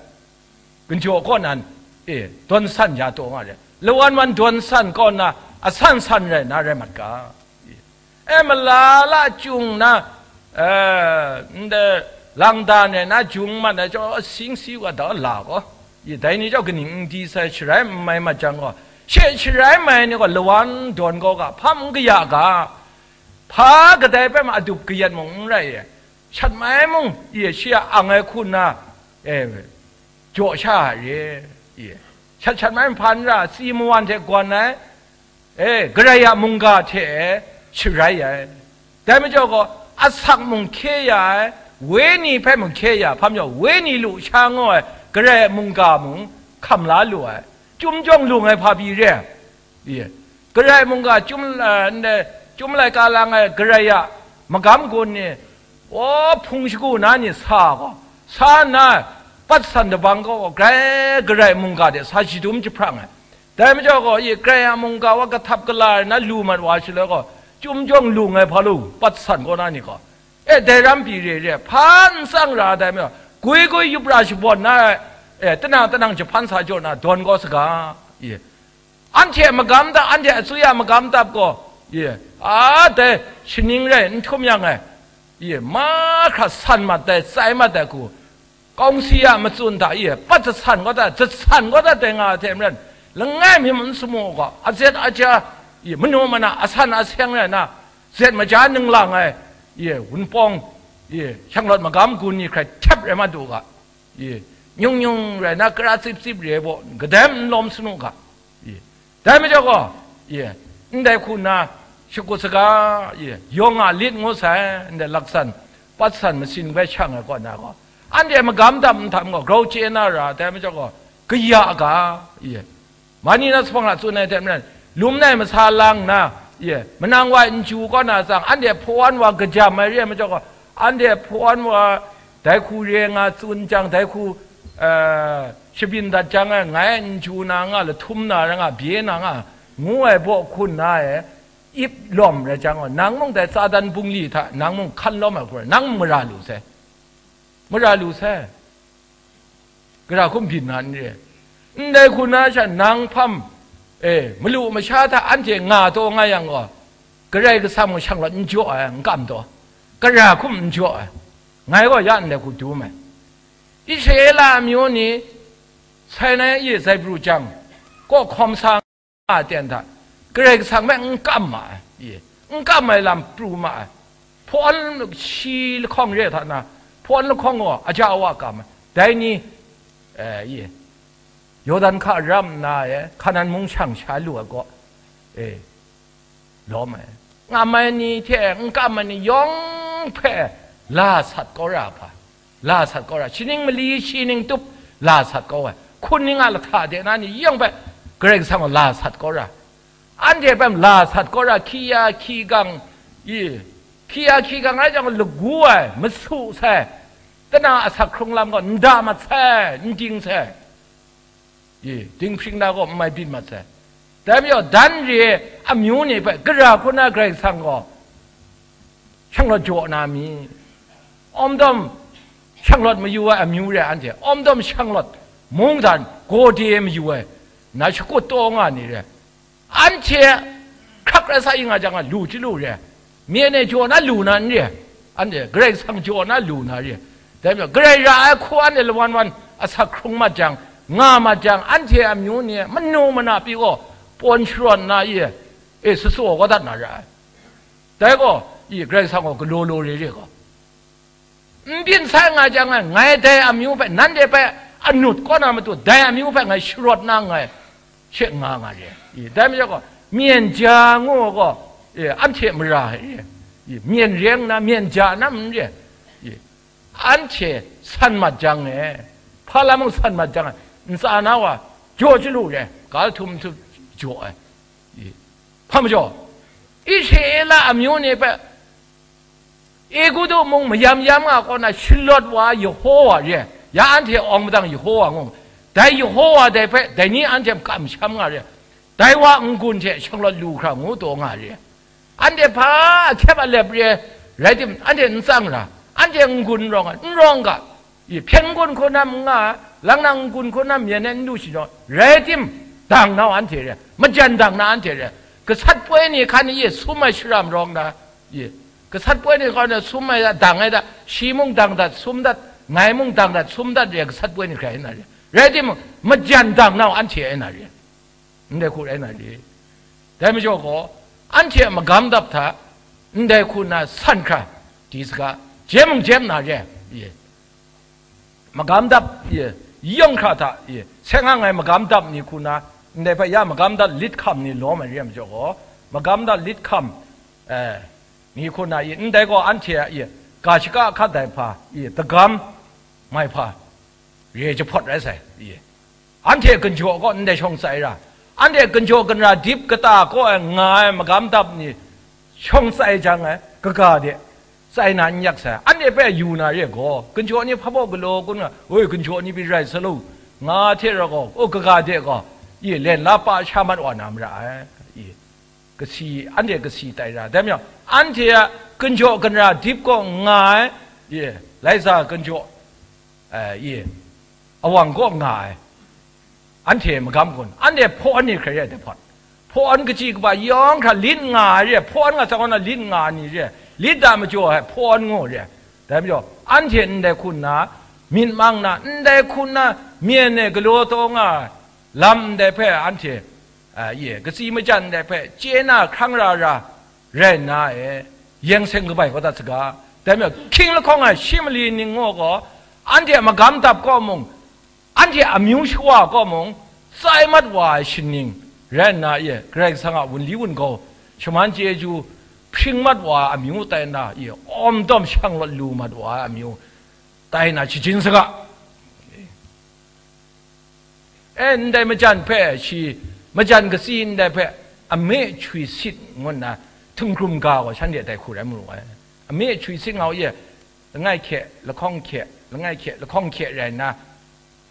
ginjaw kaw nan, eh, dawn san ya taw nga re. Lawan wan dawn san kaw na, asan san rai na rai mat ga. Eh, malala chyung na, eh, ndai langdan rai na jung mat ai chyawm, asing si wa da la gaw. I, dai ni chyawm kaning n di sai, sharai n mai mat jang gaw, she sharai mai ni gaw lawan dawn kaw ga, hpa n kaya ga. Hpa kadai hpe ma adup kayat mung n rai e, shat mai mung, e, shi a ang ai hku nna, e, jaw sha a re, e, shat shat mai nhpa n ra, tsi mawan hte gawn ai, e, Karai a mungga hte e sharai ai. Dai majaw gaw, asak mung hkye ya ai, wenyi hpe mung hkye ya, hpa majaw, wenyi lu sha ngu ai Karai a mungga mung hkam la lu ai, chyum jawng lung ai hpa pyi re ai. Ye. Karai mungga chyum, a, ndai, Chyum laika lang ai Karai a magam gun ni, o, hpung shagu na ni sa gaw, sa nna, pat san dabang gaw, grai Karai mungga de sa shadum jahprang ai. Dai majaw gaw, i Karai a mungga wa kahtap kala ai na lu mat wa shaloi gaw, chyum jawng lung ai hpa lu, pat san kaw na ni gaw, e, dai ram pyi re re, hpa n tsang ra ai dai majaw, gwi gwi yup ra shabawn na ai, e, tinang tinang jahpan sa jaw na dawn kau saga, i. Anhte magam dap, anhte asuya magam dap gaw, i, a, dai shaning rai n htum yang ai, i, mahkra san mat ai, tsai mat ai hku, kawngsi a matsun hta, i, pat jasan kau dat, jasan kau dat dai nga ai hte maren, langai mi n samu gaw, azet aja, i, manu mana, asan aseng rai na, zet maja ninglang ai, i, wunpawng, i, shanglawt magam gun ni hkrai htep rai mat u ga. I, nyung nyung rai na, kara tsip tsip re ai baw, kadai n lawm sanu ga. I, dai majaw gaw, i, ndai hku nna, shakut saga, i, yawng a lit ngu sai, ndai laksan, patsan masin bai shang ai kaw na gaw, anhte magam dam nhtam gaw, grau chye na ra, dai majaw gaw, kaya ga, i, Mani na saphang hta tsun ai hte maren, lum nai masa lang nna, ye, manang wa nju kaw na tsang, anhte hpawan wa kajam ai re ai majaw gaw, anhte hpawan wa dai hku re nga tsun jang, dai hku, eh, shabyin dat jang ai, ngai nju na nga, lahtum na ra nga, bye na nga, ngu ai baw hkun na e, ip lawm rai jang gaw, nang mung dai Satan bungli hta, nang mung hkan lawm ai hku rai, nang mung mara lu sai. Mara lu sai. Gara hkum byin na n re. Ndai hku na sha nang hpam, e, malu masha hta anhte nga taw nga yang gaw, Karai Kasang gaw shanglawt n jaw ai, n kam taw, gara hkum n jaw ai, ngai gaw ya ndai hku dum ai. Israela amyu ni Sinai e zai pru jang, kaw hkawm sa nga ten hta, Karai Kasang hpe n kam ma ai, i, n kam ai lam pru ma ai. Hpawn shi lahkawng re hta na, hpawn lahkawng gaw aja awa kam ai. Dai ni, eh, i, Yawdan hka ram nna e, Hkanan mung shang sha lu ai gaw, e, lawm ai. Ngam ai ni hte n kam ai ni yawng hpe la sat kau ra hpa. La sat kau ra, shi ning mali, shi ning tup, la sat kau ai. Hkun ning a lahta de na ni yawng hpe Karai Kasang gaw la sat kau ra. Anhte hpe la sat kau ra, hki ya hki gang, i, hki ya hki gang rai jang, lagu ai, masu sai, tana asak hkrung lam gaw, n da mat sai, n ding sai. I, dinghpring na gaw n mai byin mat sai. Dai majaw, dan re ai amyu ni hpe gara hku na Karai Kasang gaw shanglawt jaw na mi? Awmdawm shanglawt mayu ai amyu re ai anhte, awmdawm shanglawt mungdan gawde mayu ai, na shakut taw nga ni re. Anhte hkrak rai sa ing nga jang, lu chyalu re. Myen e jaw na lu na n re. Anhte Karai Kasang jaw na lu na re. Dai majaw, Karai ra ai hku anhte lawan wan asak hkrung mat jang, nga mat jang, anhte amyu ni manu mana pyi gaw pawn sharawn na i, e, sutsaw kau dat na ra ai. Dai gaw, i, Karai Kasang gaw galaw law re re gaw, n byin sai nga jang, ngai dai amyu hpe, nanhte hpe anut kau na matu, dai amyu hpe ngai sharawt na nngai, she nga nga re. I, dai majaw gaw, myen ja ngu gaw, e, anhte mara e, i, myen re nna, myen ja na n re. I, anhte san mat jang e, hpa la mung san mat jang e, ntsa na wa jaw chyalu re, ga htum htum jaw ai. I, hpa majaw, Israela amyu ni hpe Egutu mung mayam yam nga kaw na shalawt wa Yehowa re, ya anhte awng madang Yehowa ngu, dai Yehowa dai hpe dai ni anhte kamsham nga re, dai wa n-gun hte shanglawt lu hkra ngu taw nga re. Anhte hpa ahkyep alep re, rai tim, anhte n tsang ra, anhte n-gun n rawng ai, n rawng ga, i, hpyen n-gun hku na n nga, lang nang n-gun hku na myen e n lu shi jaw, rai tim, dang nau anhte re, majan dang na anhte re, gasat poi ni hkan e sum ai sharam rawng na, i, gasat poi ni hkan e sum ai da, dang ai da, shi mung dang dat, sum dat, ngai mung dang dat, sum dat re, gasat poi ni hkrai na re, rai timung, majan dang nau anhte ai na re. Ndai hku rai na re. Dai majaw gaw, anhte a magam dap hta, ndai hku na san hkra, di saga, jem n jem na re, ye. Magam dap, ye, yawng hkra hta, ye, seng ang ai magam dap ni hku na, ndai hpe ya magam dap lit hkam ni lawm ai re majaw gaw, magam dap lit hkam, eh, ni hku na, ye, ndai gaw anhte a, ye, ga shaka hkat ai hpa, ye, dagam mai hpa, re jahpawt rai sai, ye. Anhte ginjaw kaw ndai shawng tsai ra, anhte ginjaw ginra dip kata kaw ai nga ai magam dap ni, shawng tsai jang ai, kaga de tsai na n yak sai, anhte hpe yu na re gaw, ginjaw ni hpa baw galaw kun nga, oi, ginjaw ni pyi rai sa lu, nga hte rau gaw, o, kaga de gaw, i, len la pa sha mat wa na mara ai, i, kasi, anhte kasi tai ra, dai majaw, anhte a ginjaw ginra dip gaw n nga ai, i, laisa ginjaw, eh, i, awang gaw nga ai. Anhte magam kun, anhte hpawn ni hkrai re ai dai hpawt, hpawn kachyi kaba yawng hkra lit nga ai re, hpawn nga sa kaw na lit nga ai ni re, lit da majaw ai hpawn ngu re. Dai majaw, anhte ndai hku nna, myit mang na, ndai hku nna, myen e galaw taw nga ai lam ndai hpe anhte, a, ye, katsi majan ndai hpe chye na hkrang ra ra rai nna e, yeng seng kabai kau dat saga. Dai majaw, hkying lahkawng ai shi mali ning gaw, anhte a magam dap kaw mung, anhte amyu shawa kaw mung, tsai mat wa ai shaning rai nna, ye, Karai Kasang a wunli wungau, shaman chyeju hpring mat wa ai amyu tai nna, ye, awm dawm shang lawt lu mat wa ai amyu tai na shajin saga. E, ndai majan hpe shi, majan katsi ndai hpe, ame chui sit ngu nna, htunggrum ga gaw shanhte dai hku rai mu lu ai. Ame chui sit nga u ye, langai hkye, lahkawng hkye, langai hkye, lahkawng hkye rai nna,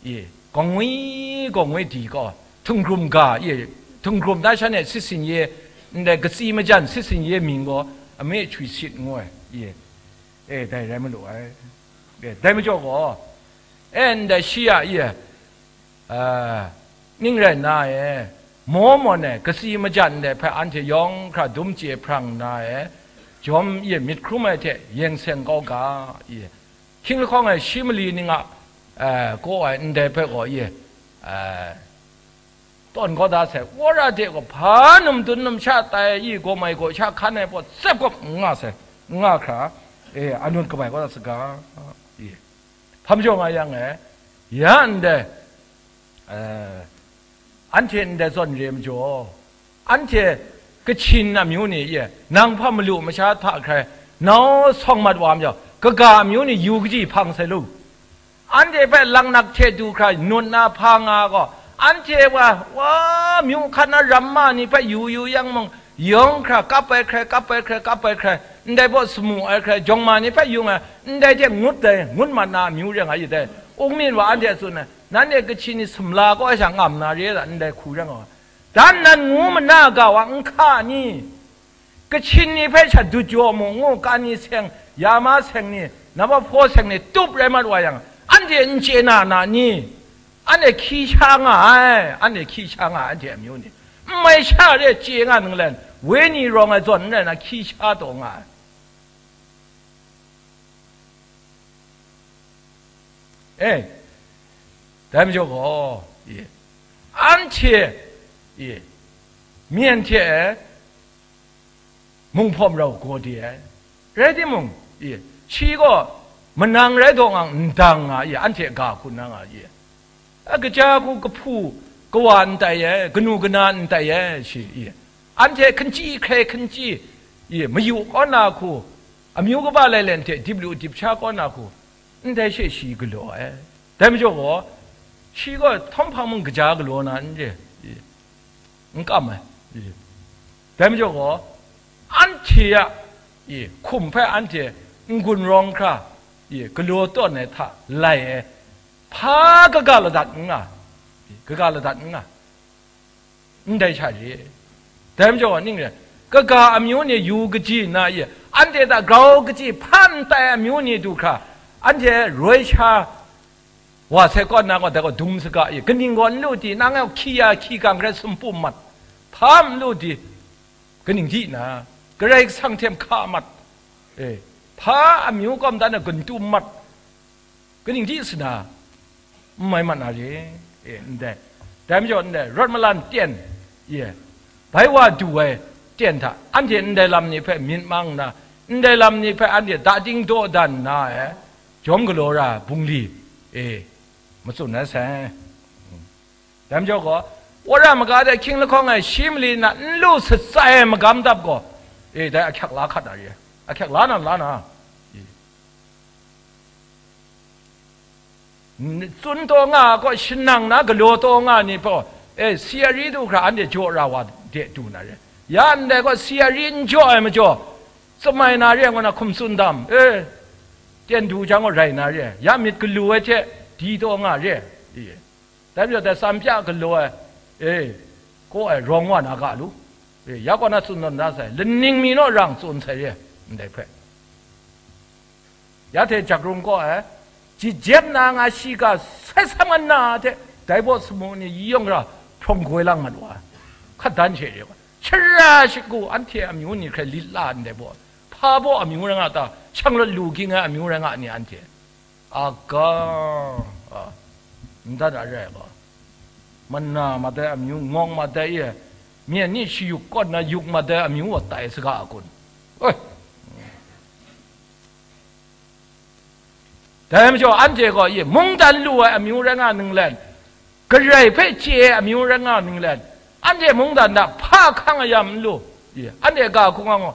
i, gawngwi, gawngwi di gaw, htunggrum ga, i, htunggrum na shanhte sitsin ye, ndai katsi majan sitsin ye mying gaw, ame chui sit ngu ai, i, e, dai rai mu lu ai. E, dai majaw gaw, e, ndai shi a, i, a, ning rai nna e, maw mawn e, katsi majan ndai hpe anhte yawng hkra dum chye hprang nna e, jawm ye myit hkrum ai hte yeng seng kau ga, i, hkying lahkawng ai shi mali ning a, e, kaw ai ndai hpe gaw, i, e, tawn kau da sai, wora de gaw hpa num dun num sha tai, i, gaw mai gaw sha hkan ai pawt tsep kawp n nga sai, n nga hkra, e, anut kabai kau da saga, i. Hpa majaw nga yang e, ya ndai, eh, anhte ndai zawn re majaw, anhte Kachin amyu ni, ye, nang hpa malu masha hta hkrai, nau sawng mat wa majaw, kaga amyu ni yu kaji hpang sai lu. Anhte hpe laknak hte du hkra nut na hpa nga gaw, anhte wa, wa, myu hkan na ramma ni hpe yu yu yang mung, yawng hkra kap ai hkrai, kap ai hkrai, kap ai hkrai, ndai baw samu ai hkrai, jawng ma ni hpe yung ai, ndai hte ngut ai, ngut mat na amyu rai nga yu dai. Ungmin wa anhte a tsun ai, nanhte Kachin ni sumla kau ai sha ngam na re ai ta, ndai hku rai nga wa. Dan nan ngu mana ga wa n hka ni? Kachin ni hpe sha dut jaw mu ngu, ka ni seng, ya ma seng ni, nabahpaw seng ni, tup rai mat wa yang, anhte n chye na na ni? Anhte hkyi sha nga ai, anhte hkyi sha nga ai, anhte amyu ni. N mai sha re chye nga ninglen, wenyi rawng ai zawn n rai na, hkyi sha taw nga ai. E, dai majaw gaw, e, anhte, e, myen hte mung hpawm rau gaw de ai. Rai timung, e, shi gaw manang rai taw nga, ndang nga, e, anhte ga hku nna nga, e. A kaja hku kahpu kawa n tai ai, kanu kana n tai ai, shi, i. Anhte hkanchyi hkrai hkanchyi, i, mayu kaw na hku, amyu kaba lai len hte dip lu dip sha kaw na hku, ndai she shi galaw ai. Dai majaw gaw, shi gaw htawm hpang mung kaja galaw na n re, i, n kam ai, i. Dai majaw gaw, anhte a, i, hkum hpe anhte n-gun rawng hkra, i, galaw tawn ai hta lai ai, hpa kaga ladat n nga, kaga ladat n nga, ndai sha re. Dai majaw ning re, kaga amyu ni yu kaji nna ye, anhte hta grau kaji hpa n tai amyu ni du hkra, anhte roi sha wa sai kaw nna gaw, dai gaw dum saga ye, kaning gaw n lu di, nang e hkyi ya hkyi gang hkrai sumpum mat, hpa n lu di, kaning di na, Karai Kasang hte hka mat, e, hpa amyu kawm dan e gun tum mat, kaning di sa na, n mai mat na re, e, ndai. Dai majaw ndai, rawt malan ten, ye, bai wa du ai ten hta, anhte ndai lam ni hpe myit mang nna, ndai lam ni hpe anhte dating dawdan nna, e, jawm galaw ra bungli, e, matsun ai sai. Dai majaw gaw, wora maga de hkying lahkawng ai shi mali na n lu shatsai ai magam dap gaw, e, dai ahkyak la hkat na re, ahkyak la na, la na, e, n-, tsun taw nga ai kaw, shanang na galaw taw nga ai ni gaw, e, si ari du hkra anhte jaw ra wa de du na re. Ya ndai gaw si a ri n jaw ai majaw, tsamai na re ai ngu na hkum tsun dam, e, ten du jang gaw rai na re ai, ya myit galu ai hte di taw nga re ai, e, dai majaw dai tsam pya galaw ai, e, kaw ai rawng wa na ga lu, e, ya kaw na tsun tawn da sai, laning mi naw rang tsun sai re ai, ndai hpe. Ya hte jak rung kaw ai, jijep na nga shiga sai sam nga na hte, dai baw samu ni yi yawng ra hprawng goi lang mat wa ai. Hkat dan she re wa, shara shagu anhte amyu ni hkrai lit la ndai baw, hpa baw amyu rai nga ta, shang rawt lu ging ai amyu rai nga ni anhte? Aga, a, ndat a rai ga, mana mat ai amyu, ngawng mat ai e, myen ni shayuk kawn na yuk mat ai amyu wa tai saga a kun? Oi! Dai majaw, anhte gaw, ye, mungdan lu ai amyu rai nga ninglen, Karai hpe chye ai amyu rai nga ninglen, anhte mungdan hta hpa hkang ayam n lu, ye, anhte ga hkungga gaw,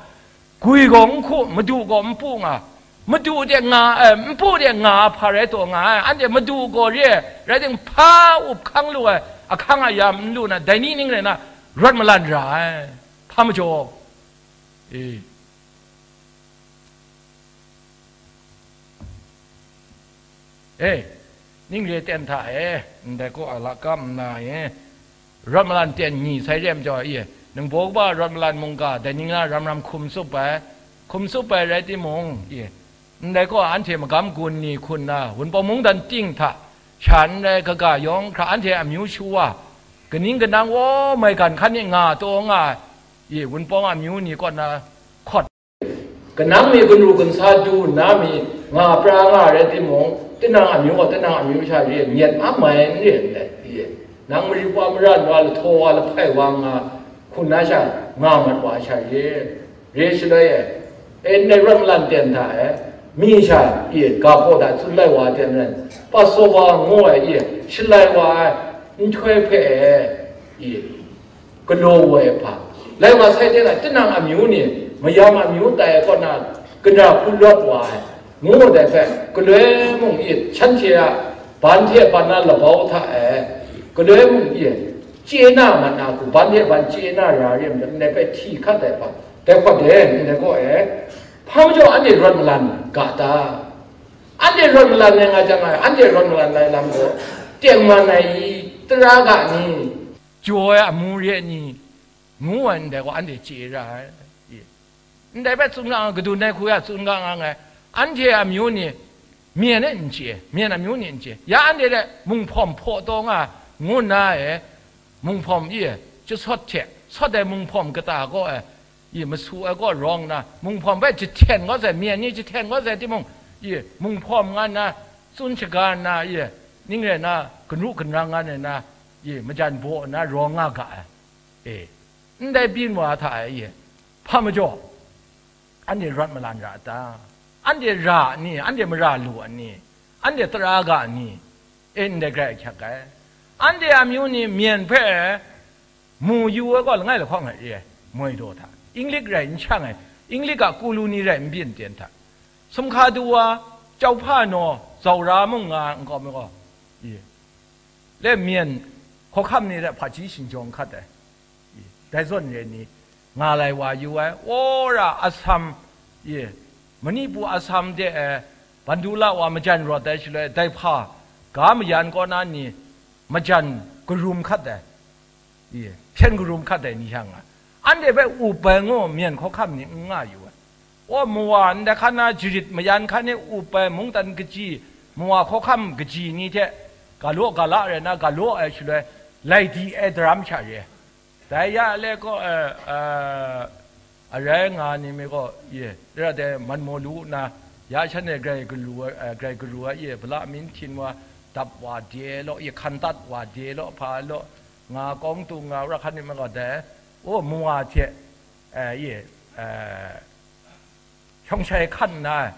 gwi gaw n hku, madu gaw n pu nga, madu de nga, eh, n pu de nga hpa rai taw nga ai, anhte madu gaw re ai, rai timung, hpa up hkang lu ai ahkang ayam n lu na, dai ni ning rai na, rawt malan ra ai, hpa majaw, e. E, ning re ten hta e, ndai kaw a lakam nna e, rawt malan ten ni sai re ai majaw e, ningbaw kaba rawt malan mungga, dai ning na ram ram hkum tsup ai, hkum tsup ai rai timung, e, ndai kaw anhte magam gun ni hku nna, Wunpawng mungdan ting hta, sha n rai kaga yawng hkra anhte amyu shu wa, kaning kanang wa maigan hkan e nga taw nga ai, e, Wunpawng amyu ni kaw na hkawt. Kanang mi, kanu kansa du nna mi nga pra nga rai timung, tinang amyu gaw tinang amyu sha re myit a mai n re ndai, ye. Nang mari wa mara wa lahtaw wa lahpai wa nga hku na sha nga mat wa sha re, re shaloi e, e ndai rawt malan ten hta e, mi sha, ye, ga hpaw da tsun lai wa ten ren, Passover ngu ai, ye, shalai wa ai nhtoi hpe e, ye, galaw woi ai hpa, lai wa sai de na, tinang amyu ni mayam amyu tai ai kaw na, kara hku lawt wa ai, ngu dai hpe, galoi mung it, shanhte a ban hte ban na labau hta e, galoi mung it, chye na mat na hku, ban hte ban chye na ra re ai majaw, ndai hpe hti hkat ai hpa, dai hpawt de, ndai kaw e, hpa majaw anhte rawt malan ga ta? Anhte rawt malan ai nga jang, anhte rawt malan ai lam gaw, tengman ai i, tara ga ni? Jaw ai amu re ai ni, ngu ai ndai gaw anhte chye ra ai. Ndai hpe tsun ga nga, kadun ai hku ya tsun ga nga ai. Anhte amyu ni myen e n chye, myen amyu ni n chye. Ya anhte hte munghpawm hpaw taw nga, ngu nna e, munghpawm e, chyasawt hte sawt ai munghpawm kata gaw e, i, masu ai kaw rawng nna, munghpawm hpe jahten kau sai, myen ni jahten kau sai timung, i, munghpawm nga nna, tsun shaga nna, i, ning rai nna, kanu kanrang nga nna, i, majan baw nna rawng nga ga ai. E, ndai byin wa hta e, i, hpa majaw, anhte rawt malan ra a ta? Anhte ra a ni? Anhte mara lu a ni? Anhte tara ga a ni? E, ndai grai ahkyak ai. Anhte amyu ni myen hpe mu yu ai gaw langai lahkawng ai re ai, moi daw hta, Inglik rai n shang ai, Inglik a kulu ni rai n byin ten hta, sumhka du wa, chyau hpa naw, zaura mung nga nkau mi gaw, i, le myen hkawhkam ni hte hpaji shingjawng hkat ai, i, dai zawn re ni, nga lai wa yu ai, wora Assam, i, Manipur Assam de e, Bandula wa majan rawt ai shaloi, dai hpa ga mayan kaw na ni majan karum hkat ai, i, hpyen karum hkat ai ni sha nga, anhte hpe up ai ngu myen hkawhkam ni n nga yu ai. Wa, mawa ndai hkan na jarit mayan hkan e up ai mungdan kaji, mawa hkawhkam kaji ni hte, ga law ga la rai na, ga law ai shaloi, lai di ai daram sha re. Dai ya le gaw, eh, eh, arai nga ni mi gaw, ye, ra de man maw lu na, ya shan e grai galu ai, eh, grai garu ai, ye, bala min htin wa, dap wa de law, ye, hkan tat wa de law, hpa law, nga kawng tung nga, ra hkan ni ma gaw dai, o, mawa hte, eh, ye, eh, shawng shai hkan nna,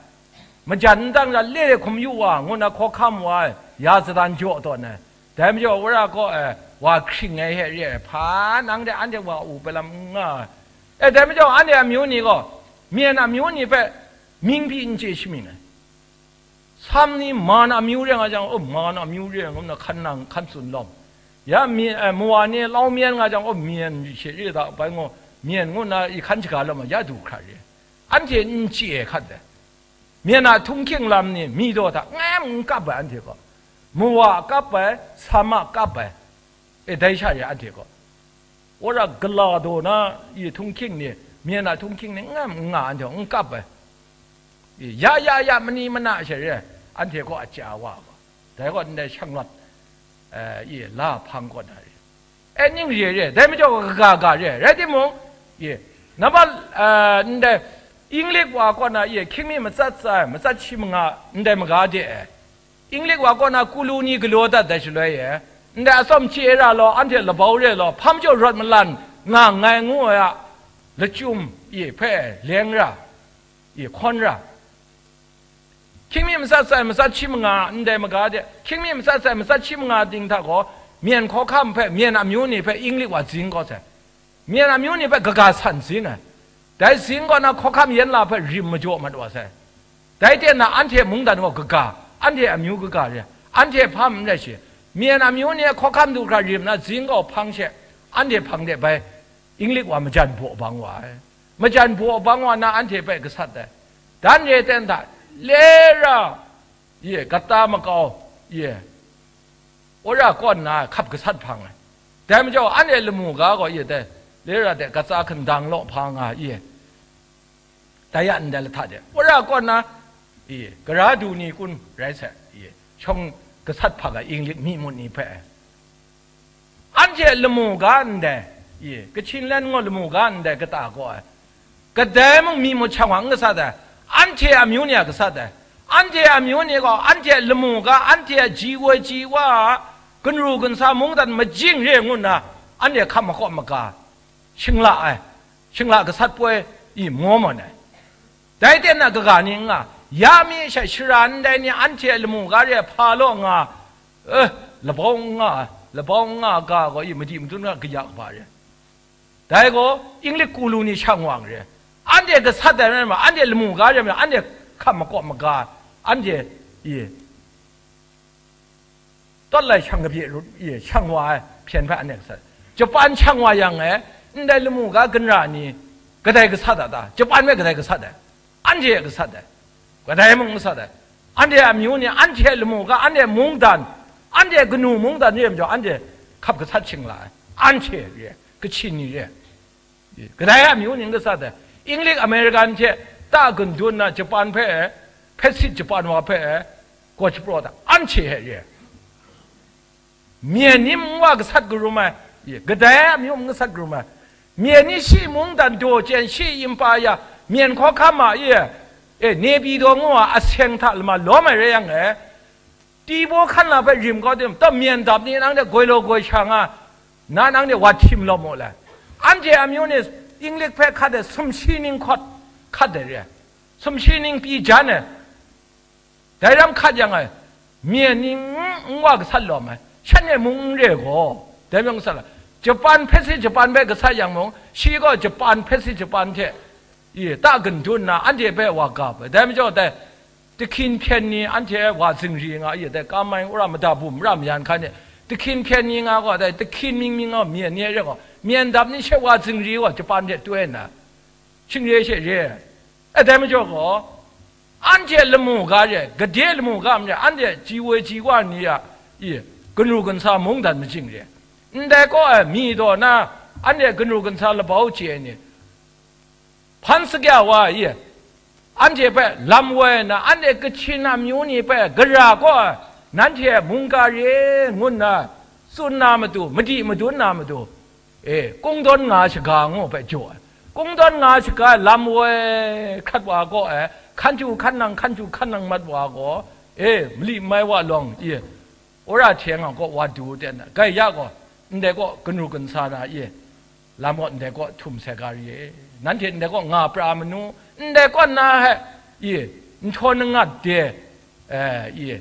majan n dang la le hkum yu wa, ngu na hkawhkam wa, ya sadan jaw tawn ai. Dai majaw wora gaw, e, wa hkring ai hte re ai, hpa nang de anhte wa up ai lam n nga ai. E, dai majaw anhte amyu ni gaw, myen amyu ni hpe mying pyi n chye shamying ai. Sam ni man amyu re nga jang, o, man amyu re nga, ngu na hkan nang, hkan tsun lawm. Ya mi, e, mawa ni lau myen nga jang, o, myen she re da, bai ngu, Myen ngu nna i hkan shaga lam a ya du hkra re. Anhte n chye ai hkat dai. Myen a htunghking lam ni mi daw hta ngai n kap ai anhte gaw, mawa a kap ai, sama a kap ai, e, dai sha re anhte gaw. Wora gala daw na i htunghking ni, myen a htunghking ni ngai n nga anhte gaw n kap ai. E, ya, ya, ya, mani mana she re, anhte gaw a chya wa gaw. Dai gaw ndai shanglawt, eh, i la hpang kaw na re. E ning re re, dai majaw kaga ga re, rai timung, i, nambat, eh, ndai English wa kaw na i hkying mi matsat tsa ai, matsat shi manga, ndai maga de ai. English wa kaw na kulu ni galaw dat dai shaloi e, ndai atsawm chye ra law, anhte labau re law, hpa majaw rawt malan nga nngai ngu ai a lachyum i hpe leng ra, i hkawn ra. Hkying mi matsat sai, matsat shi manga, ndai maga de, hkying mi matsat sai, matsat shi manga ting hta gaw, myen hkawhkam hpe, myen amyu ni hpe English wa zing kau sai. Myen amyu ni hpe kaga san zin ai. Dai zing kaw na hkawhkam yen la hpe rim majaw mat wa sai. Dai ten na anhte mungdan gaw kaga, anhte amyu kaga re, anhte hpa n rai shi. Myen amyu ni hkawhkam du hkra rim na zing kaw hpang she, anhte hpang de bai, English wa majan baw bang wa ai. Majan baw bang wa na anhte hpe gasat ai. Dan re ten hta, lera, ye, kata makau, ye, wora kaw nna hkap gasat hpang ai. Dai majaw, anhte lamu ga gaw, ye, dai, lera de katsa hkandang law hpa nga, ye, dai ya ndai lahta de, wora kaw nna, ye, gara du ni kun rai sai, ye, shawng gasat hpang ai English mi mut ni hpe. Anhte lamu ga ndai, i, Kachin lan ngu lamu ga ndai kata gaw ai. Kadai mung mi mut shang wa n gasat ai. Anhte amyu ni a gasat ai. Anhte amyu ni gaw, anhte lamu ga, anhte ji woi ji wa, ginru ginsa mungdan majing re ngu nna, anhte hkam makawp maga, shingla ai, shingla gasat poi, i, maw mawn ai. Dai ten na kaga ni n nga, ya mi she shara ndai ni anhte lamu ga re hpa law nga, eh, labau n nga, labau n nga ga gaw i madi madun nga kaya kaba re. Dai gaw English kulu ni shang wa n re. Anhte gasat ai rai ma, anhte lamu ga re ma, anhte hkam makawp maga, anhte i, tawt lai shang kabye rut, i, shang wa ai hpyen hpe anhte gasat. Japan shang wa yang e, ndai lamu ga ginra ni, kadai gasat a ta? Japan me kadai gasat ai? Anhte gasat ai. Kadai mung gasat ai. Anhte amyu ni, anhte lamu ga, anhte mungdan, anhte kanu mungdan re ai majaw, anhte hkap gasat shingla ai. Anhte re, Kachin ni re. Kadai a amyu ning kasa dai? English American hte ta gun dun na Japan hpe, Pacific Japan wa hpe, gaw shapraw da, anhte hte re. Myen ni nwa gasat karum ai, kadai a amyu n gasat karum ai. Myen ni shi mungdan daw chyen, shi impa ya, myen hkawhkam ma, e, e, Nepidaw ngu a aseng hta lama lawm ai rai yang e, Tibaw hkan na hpe rim kau tim, taw myen dap ni nang de goi law goi sha nga, na nang de wa htim law mu lai. Anhte amyu ni English hpe hkat ai sumshi ning hkawt hkat ai re, sumshi ning pyi jan ai. Dai ram hkat yang ai, myen ni n, n wa gasat lawm ai, shanhte mung n re gaw, dai myang gasat la. Japan hpe si Japan hpe gasat yang mung, shi gaw Japan hpe si Japan hte, i, ta gun dun nna, anhte hpe wa gap ai. Dai majaw dai, Tahkyin hpyen ni anhte wa zingri nga i, dai kamai wora mada bum ra mayan hkan e, tahkyin hpyen ni nga gaw, dai tahkyin mying mying nga myen ni re gaw, myen dap ni she wa zingri gaw Japan hte toi nna, shingre she re ai. Dai majaw gaw, anhte lamu ga re, gade lamu ga ma re, anhte ji woi ji wa ni a, i, kanu kansa mungdan majing re, ndai kaw ai mi daw na, anhte kanu kansa labau chye ai ni, hpan sakya wa i, anhte hpe lam woi nna, anhte Kachin amyu ni hpe gara kaw ai, nanhte mungga re ngu nna tsun na matu, madi madun na matu, e, kungdawn nga shaga ngu hpe jaw ai. Kungdawn nga shaga lam woi hkrat wa kaw ai, hkan chyu hkan nang, hkan chyu hkan nang mat wa gaw, e, mali mai wa lawng, i, wora hte nga gaw wa du ten na, gaya gaw, ndai kaw kanu kansa na i, lam gaw ndai kaw htum sai ga re, nanhte ndai kaw nga pra manu, ndai kaw na he i, nhtawm nangat de, eh, i,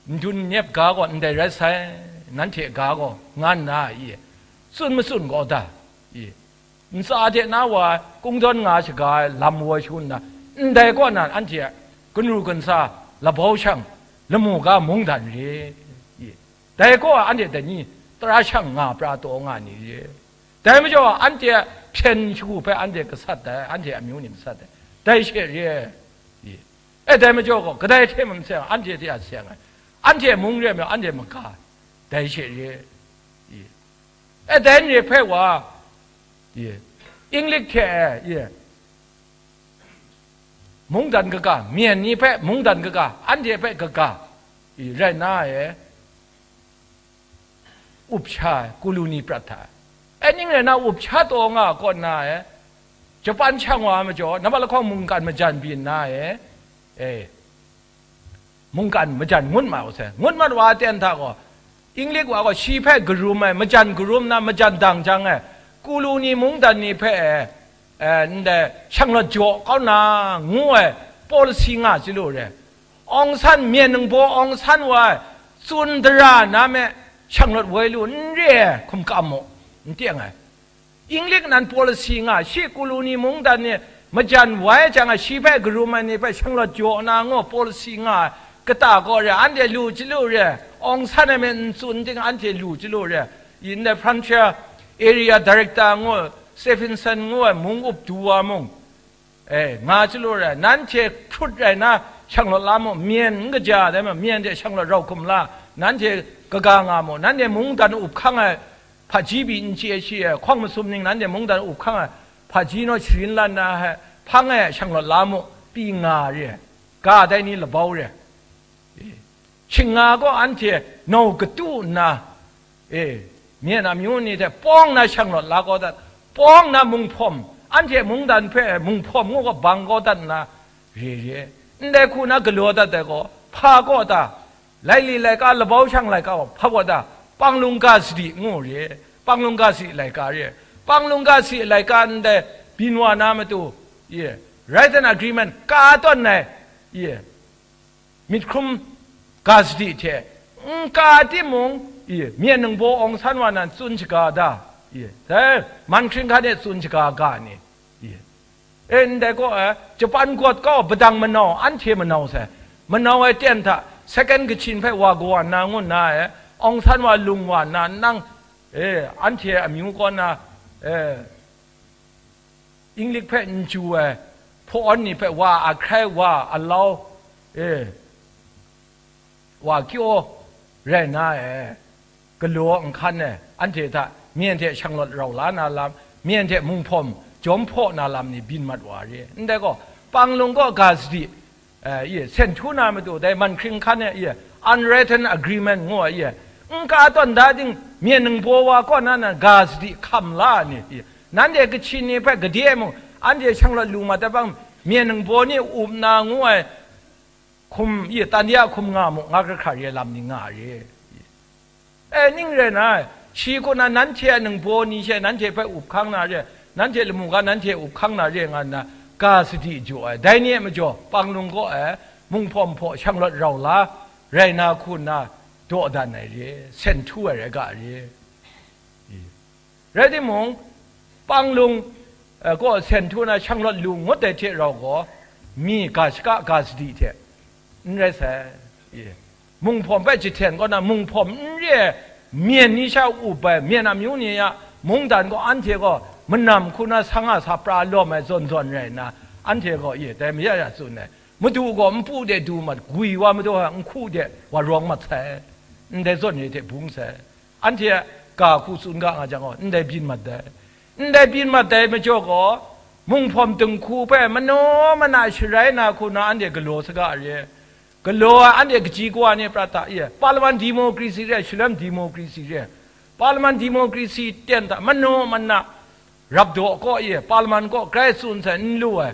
ndun nyep ga gaw ndai rai sai, nanhte ga gaw nga nna i, tsun matsun gaw da, i, ntsa de na wa kungdawn nga shaga ai lam woi shangun na, ndai kaw na anhte a kanu kansa labau shang lamu ga mungdan re, i, dai kaw a anhte dai ni tara shang nga pra taw nga ni re, Dai majaw, anhte a hpyen shagu hpe anhte gasat ai, anhte amyu ni gasat ai. Dai she re ai. I. E, dai majaw gaw, kadai hte mung seng, anhte hte a seng ai. Anhte mung re ai majaw, anhte maga ai. Dai she re ai. I. E, dai ni hpe wa, i, English hte e, i, mungdan kaga, Myen ni hpe mungdan kaga, anhte hpe kaga, i, rai nna e, up sha ai, Kuluni prat hta ai. E, ning rai nna, up sha taw nga ai kaw nna e, Japan shang wa ai majaw, nambat lahkawng mungkan majan byin nna e, e, mungkan majan ngut ma u sai. Ngut mat wa ai ten hta gaw, English wa gaw shi hpe karum ai, majan karum na, majan dang jang ai, Kuluni mungdan ni hpe, e, e, ndai, shanglawt jaw kau na, ngu ai, policy nga chyalu re. Aung San, Myen ningbaw Aung San wa ai, tsun dara na me, shanglawt woi lu, n re ai, hkum kam mu, n teng ai. English nan policy nga, shi Kuluni mungdan ni majan wai jang a, shi hpe karum ai ni hpe shanglawt jaw na ngu policy nga, kata gaw re, anhte lu chyalu re, Aung San e me n tsun ting anhte lu chyalu re, ndai Frontier Area Director ngu, Stephenson ngu ai mung up du wa mung, e, nga chyalu re, nanhte hprut rai na shanglawt la mu, Myen n kaja dai ma, Myen hte shanglawt rau hkum la, nanhte kaga nga mu, nanhte mungdan up hkang ai, hpaji pyi n chye shi ai, hkawng masum ning nanhte mungdan up hkang ai, hpaji naw sharin lan na ai, hpang e shanglawt la mu, pyi nga re ai, ga dai ni labau re ai. E, shing nga gaw anhte nau katu nna, e, Myen amyu ni hte pawng na shanglawt la kau dat, pawng na munghpawm, anhte mungdan hpe munghpawm ngu gaw bang kau dat nna, re re ai. Ndai hku na galaw dat ai gaw, hpa kaw ta? Laili laika, labau shang laika gaw hpa kaw ta? Panglung ga sadi ngu re, Panglung ga sadi laika re, Panglung ga sadi laika ndai byin wa na matu, ye, Ryten Agreement ka tawn ai, ye, myit hkrum ga sadi hte n ka timung, ye, Myen ningbaw Aung San wa nan tsun shaga da, ye, dai man hkring hkan e tsun shaga ga ni, ye, e, ndai gaw, e, Japan gawt kau padang manau, anhte manau sai, manau ai ten hta, second Kachin hpe wa kawa nna ngu nna, e, Aung San wa lung wa nna, nang, e, anhte amyu kaw na, e, English hpe n chyu ai, hpawn ni hpe wa ahkrai, wa alau, e, wa kyaw rai na ai, galaw nhkan ai, anhte hta Myen hte shanglawt rau la na lam, Myen hte munghpawm jawm hpaw na lam ni byin mat wa re. Ndai gaw, Panglung gaw ga sadi, e, ye, sen htu na matu, dai man hkring hkan e, ye, unwritten agreement ngu ai, ye, n ka tawn da ting, Myen ningbaw wa kaw na nan ga sadi hkam la ai ni, ye, nanhte Kachin ni hpe gade mung, anhte shanglawt lu mat ai pang, Myen ningbaw ni up na ngu ai, hkum, ye, tan ya hkum nga mu, nga hkra hkra re ai lam ni nga re. E, ning rai na, shi kaw na nanhte a ningbaw ni she nanhte hpe up hkang na re, nanhte lamu ga nanhte up hkang na re nga nna, ga sadi jaw ai. Dai ni e majaw, Panglung kaw e, munghpawm hpaw shanglawt rau la, rai na hku nna, dawdan ai re, sen htu ai rai ga re. Rai timung, Panglung, eh, kaw sen htu na shanglawt lu ngut ai hte rau gaw, mi ga shaka ga sadi hte n rai sai. E, munghpawm hpe jahten kaw na, munghpawm n re ai, Myen ni sha up ai, Myen amyu ni a mungdan gaw, anhte gaw manam hku na sa nga sa pra lawm ai zawn zawn rai nna, anhte gaw, e, dai maya ya tsun ai, Madu gaw npu de du mat, gwi wa madu hta nhku de wa rawng mat sai, ndai zawn ni hte bung sai. Anhte a ga hku tsun ga nga jang gaw, ndai byin mat dai. Ndai byin mat dai majaw gaw, munghpawm dinghku hpe manaw mana sharai na hku na anhte galaw saga re. Galaw ai anhte kaji kawa ni prat hta, ye, parliament democracy re, shalem democracy re. Parliament democracy ten hta manaw mana, Rap daw kaw e, Parliament kaw grai tsun sai n lu ai.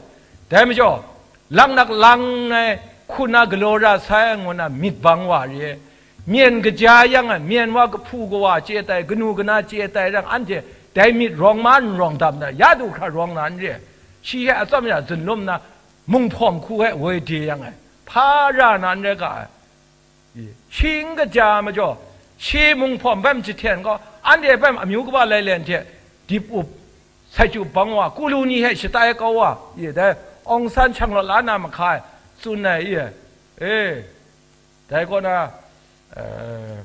Dai majaw, laknak lang ai hku na galaw ra sai ngu na myit bang wa re. Myen kaja yang ai, myen wa kahpu kawa chye tai, kanu kana chye tai rang, anhte dai myit rawng ma n rawng dam na, ya du hkra rawng na n re. Shi he atsawm ya zunlum na, munghpawm hku he woi de yang ai, hpa ra na n rai ga ai. Shi n kaja majaw, shi munghpawm hpe jahten gaw, anhte hpe amyu kaba lailen hte dip up, sai chyu bang wa, kulu ni hte shatai kau wa, ye dai, Aung San shanglawt la na mahka e, tsun ai, ye, e, dai kaw na, eh,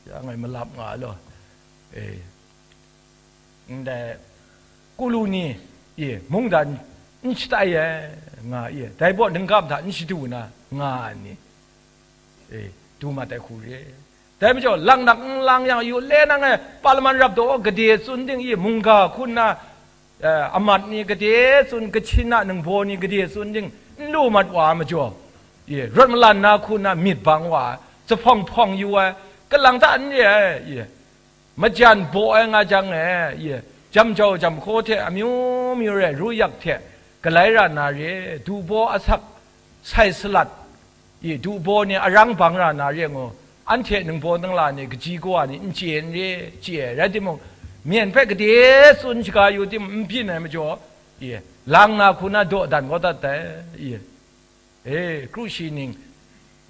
ya ngai malap nga ai law, E, ndai, Kulu ni, e, mungdan n shatai ai, nga, e, dai baw ningkam hta n shadu na, nga ai ni, e, du mat ai hku re. Dai majaw, laknak n lang yang, yu le nang e, Parliament rap daw gade tsun ding, e, mungga hku nna, eh, amat ni gade tsun, Kachin a ningbaw ni gade tsun ding, n lu mat wa ai majaw, e, rawt malan na hku nna myit bang wa ai, jahpawng hpawng yu ai, kalang ta n re ai, e, majan baw ai nga jang e, e, jam jau jam hkaw hte amyu myu re ru yak hte galai ra na re, du baw asak sai salat, e, du baw ni arang bang ra na re ngu, anhte ningbaw ningla ni kaji kawa ni n chye n re, chye ai, rai timung, myen hpe gade tsun shaga yu tim n byin ai majaw, e, lang na hku na dawdan kau dat ai, e, e, kru shi ning,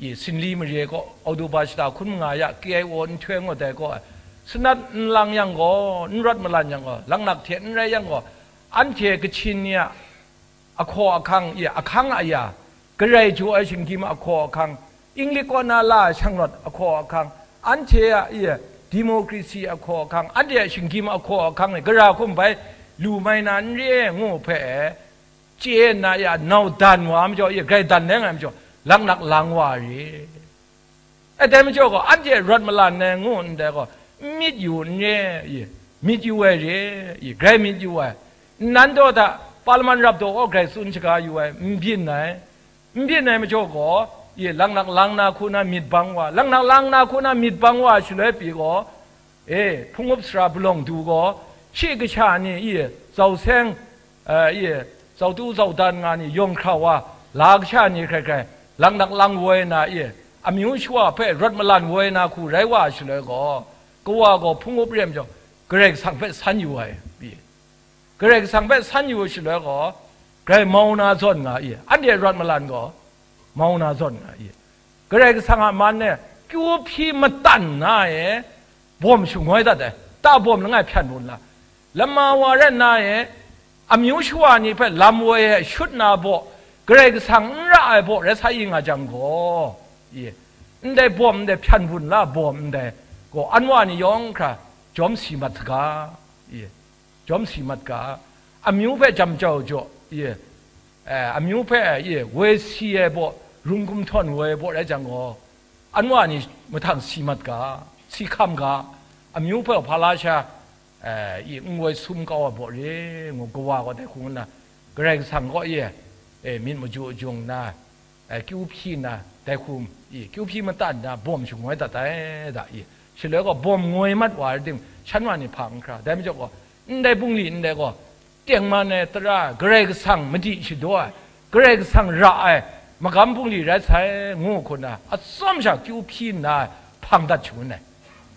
e, Sinli mare kaw, Oktoba shata hkun manga ya, K I O nhtoi ngut ai kaw, sanat n lang yang gaw, n rawt malan yang gaw, laknak hte n rai yang gaw, anhte Kachin ni a ahkaw ahkang, e, ahkang aya, garai jaw ai shinggyim ahkaw ahkang, Inglik kaw na la ai shanglawt ahkaw ahkang, anhte a, e, democracy ahkaw ahkang, anhte a shinggyim ahkaw ahkang ni gara hkum bai lu mai na n re ngu hpe, chye nna, e, nau dan wa ai majaw, e, grai dan leng ai majaw, laknak lang wa ai re. E, dai majaw gaw, anhte rawt malan ai ngu ndai gaw, n myit yu n re, e, myit yu ai re, e, grai myit yu ai. Nnan daw hta, Parliament rap daw gaw grai tsun shaga yu ai, n byin ai. N byin ai majaw gaw, e, laknak lang na hku na myit bang wa, laknak lang na hku na myit bang wa shaloi pyi gaw, e, hpung up sara palawng du gaw, shi kasha ni, e, zau seng, eh, e, zau tu zau dan nga ni yawng hkra wa, la kasha ni hkrai hkrai, laknak lang woi na, e, amyu shawa hpe rawt malan woi na hku rai wa ai shaloi gaw, kawa gaw hpung up re ai majaw, Karai Kasang hpe san yu ai, e, Karai Kasang hpe san yu ai shaloi gaw, grai mau na zawn nga, e, anhte rawt malan gaw, mau na zawn nga, e, Karai Kasang a man e kyu hpyi matan na e, bawm shangoi dat ai, ta bawm langai hpyan bun la, lama wa rai nna e, amyu shawa ni hpe lam woi e shut na baw, Karai Kasang n ra ai baw rai sa i nga jang gaw, e, ndai bawm ndai hpyan bun la bawm ndai gaw, anwa ni yawng hkra jawm si mat saga, e, jawm si mat ga, amyu hpe jam jau jaw, e, eh, amyu hpe, e, woi si ai baw, rung kumhtawn woi ai baw rai jang gaw, anwa ni mahtang si mat ga, si hkam ga, amyu hpe hpa la sha, eh, e, n woi sum kau ai baw re, ngu kawa gaw dai hku nna, Karai Kasang gaw, e, e, myit maju jung nna, eh, kyu hpyi nna, dai hkum, e, kyu hpyi matan nna, bawm shangoi dat ai da, e, shaloi gaw bawm ngoi mat wa rai tim, shan wa ni hpa n hkra, dai majaw gaw, ndai bungli ndai gaw, tengman ai tara, Karai Kasang madi shadaw ai, Karai Kasang ra ai, magam bungli rai sai, ngu hku nna, atsawm sha kyu hpyi nna, hpang dat shangun ai.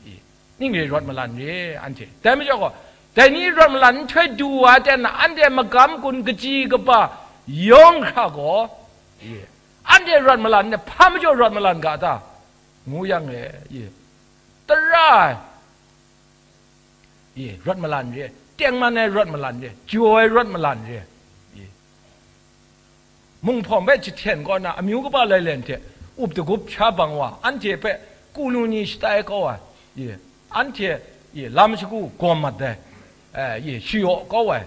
E, ning re rawt malan re, anhte. Dai majaw gaw, dai ni rawt malan nhtoi du wa ten na, anhte magam gun kaji kaba yawng hkra gaw, e, anhte rawt malan, hpa majaw rawt malan ga ta? Ngu yang e, e, tara ai, e, rawt malan re, tengman ai rawt malan re, jaw ai rawt malan re, e, Munghpawng hpe jahten kaw na amyu kaba lailen hte up dagup sha bang wa, anhte hpe kulu ni shatai kau ai, e, anhte, e, lam shagu gawm mat ai, e, e, shayaw kau ai,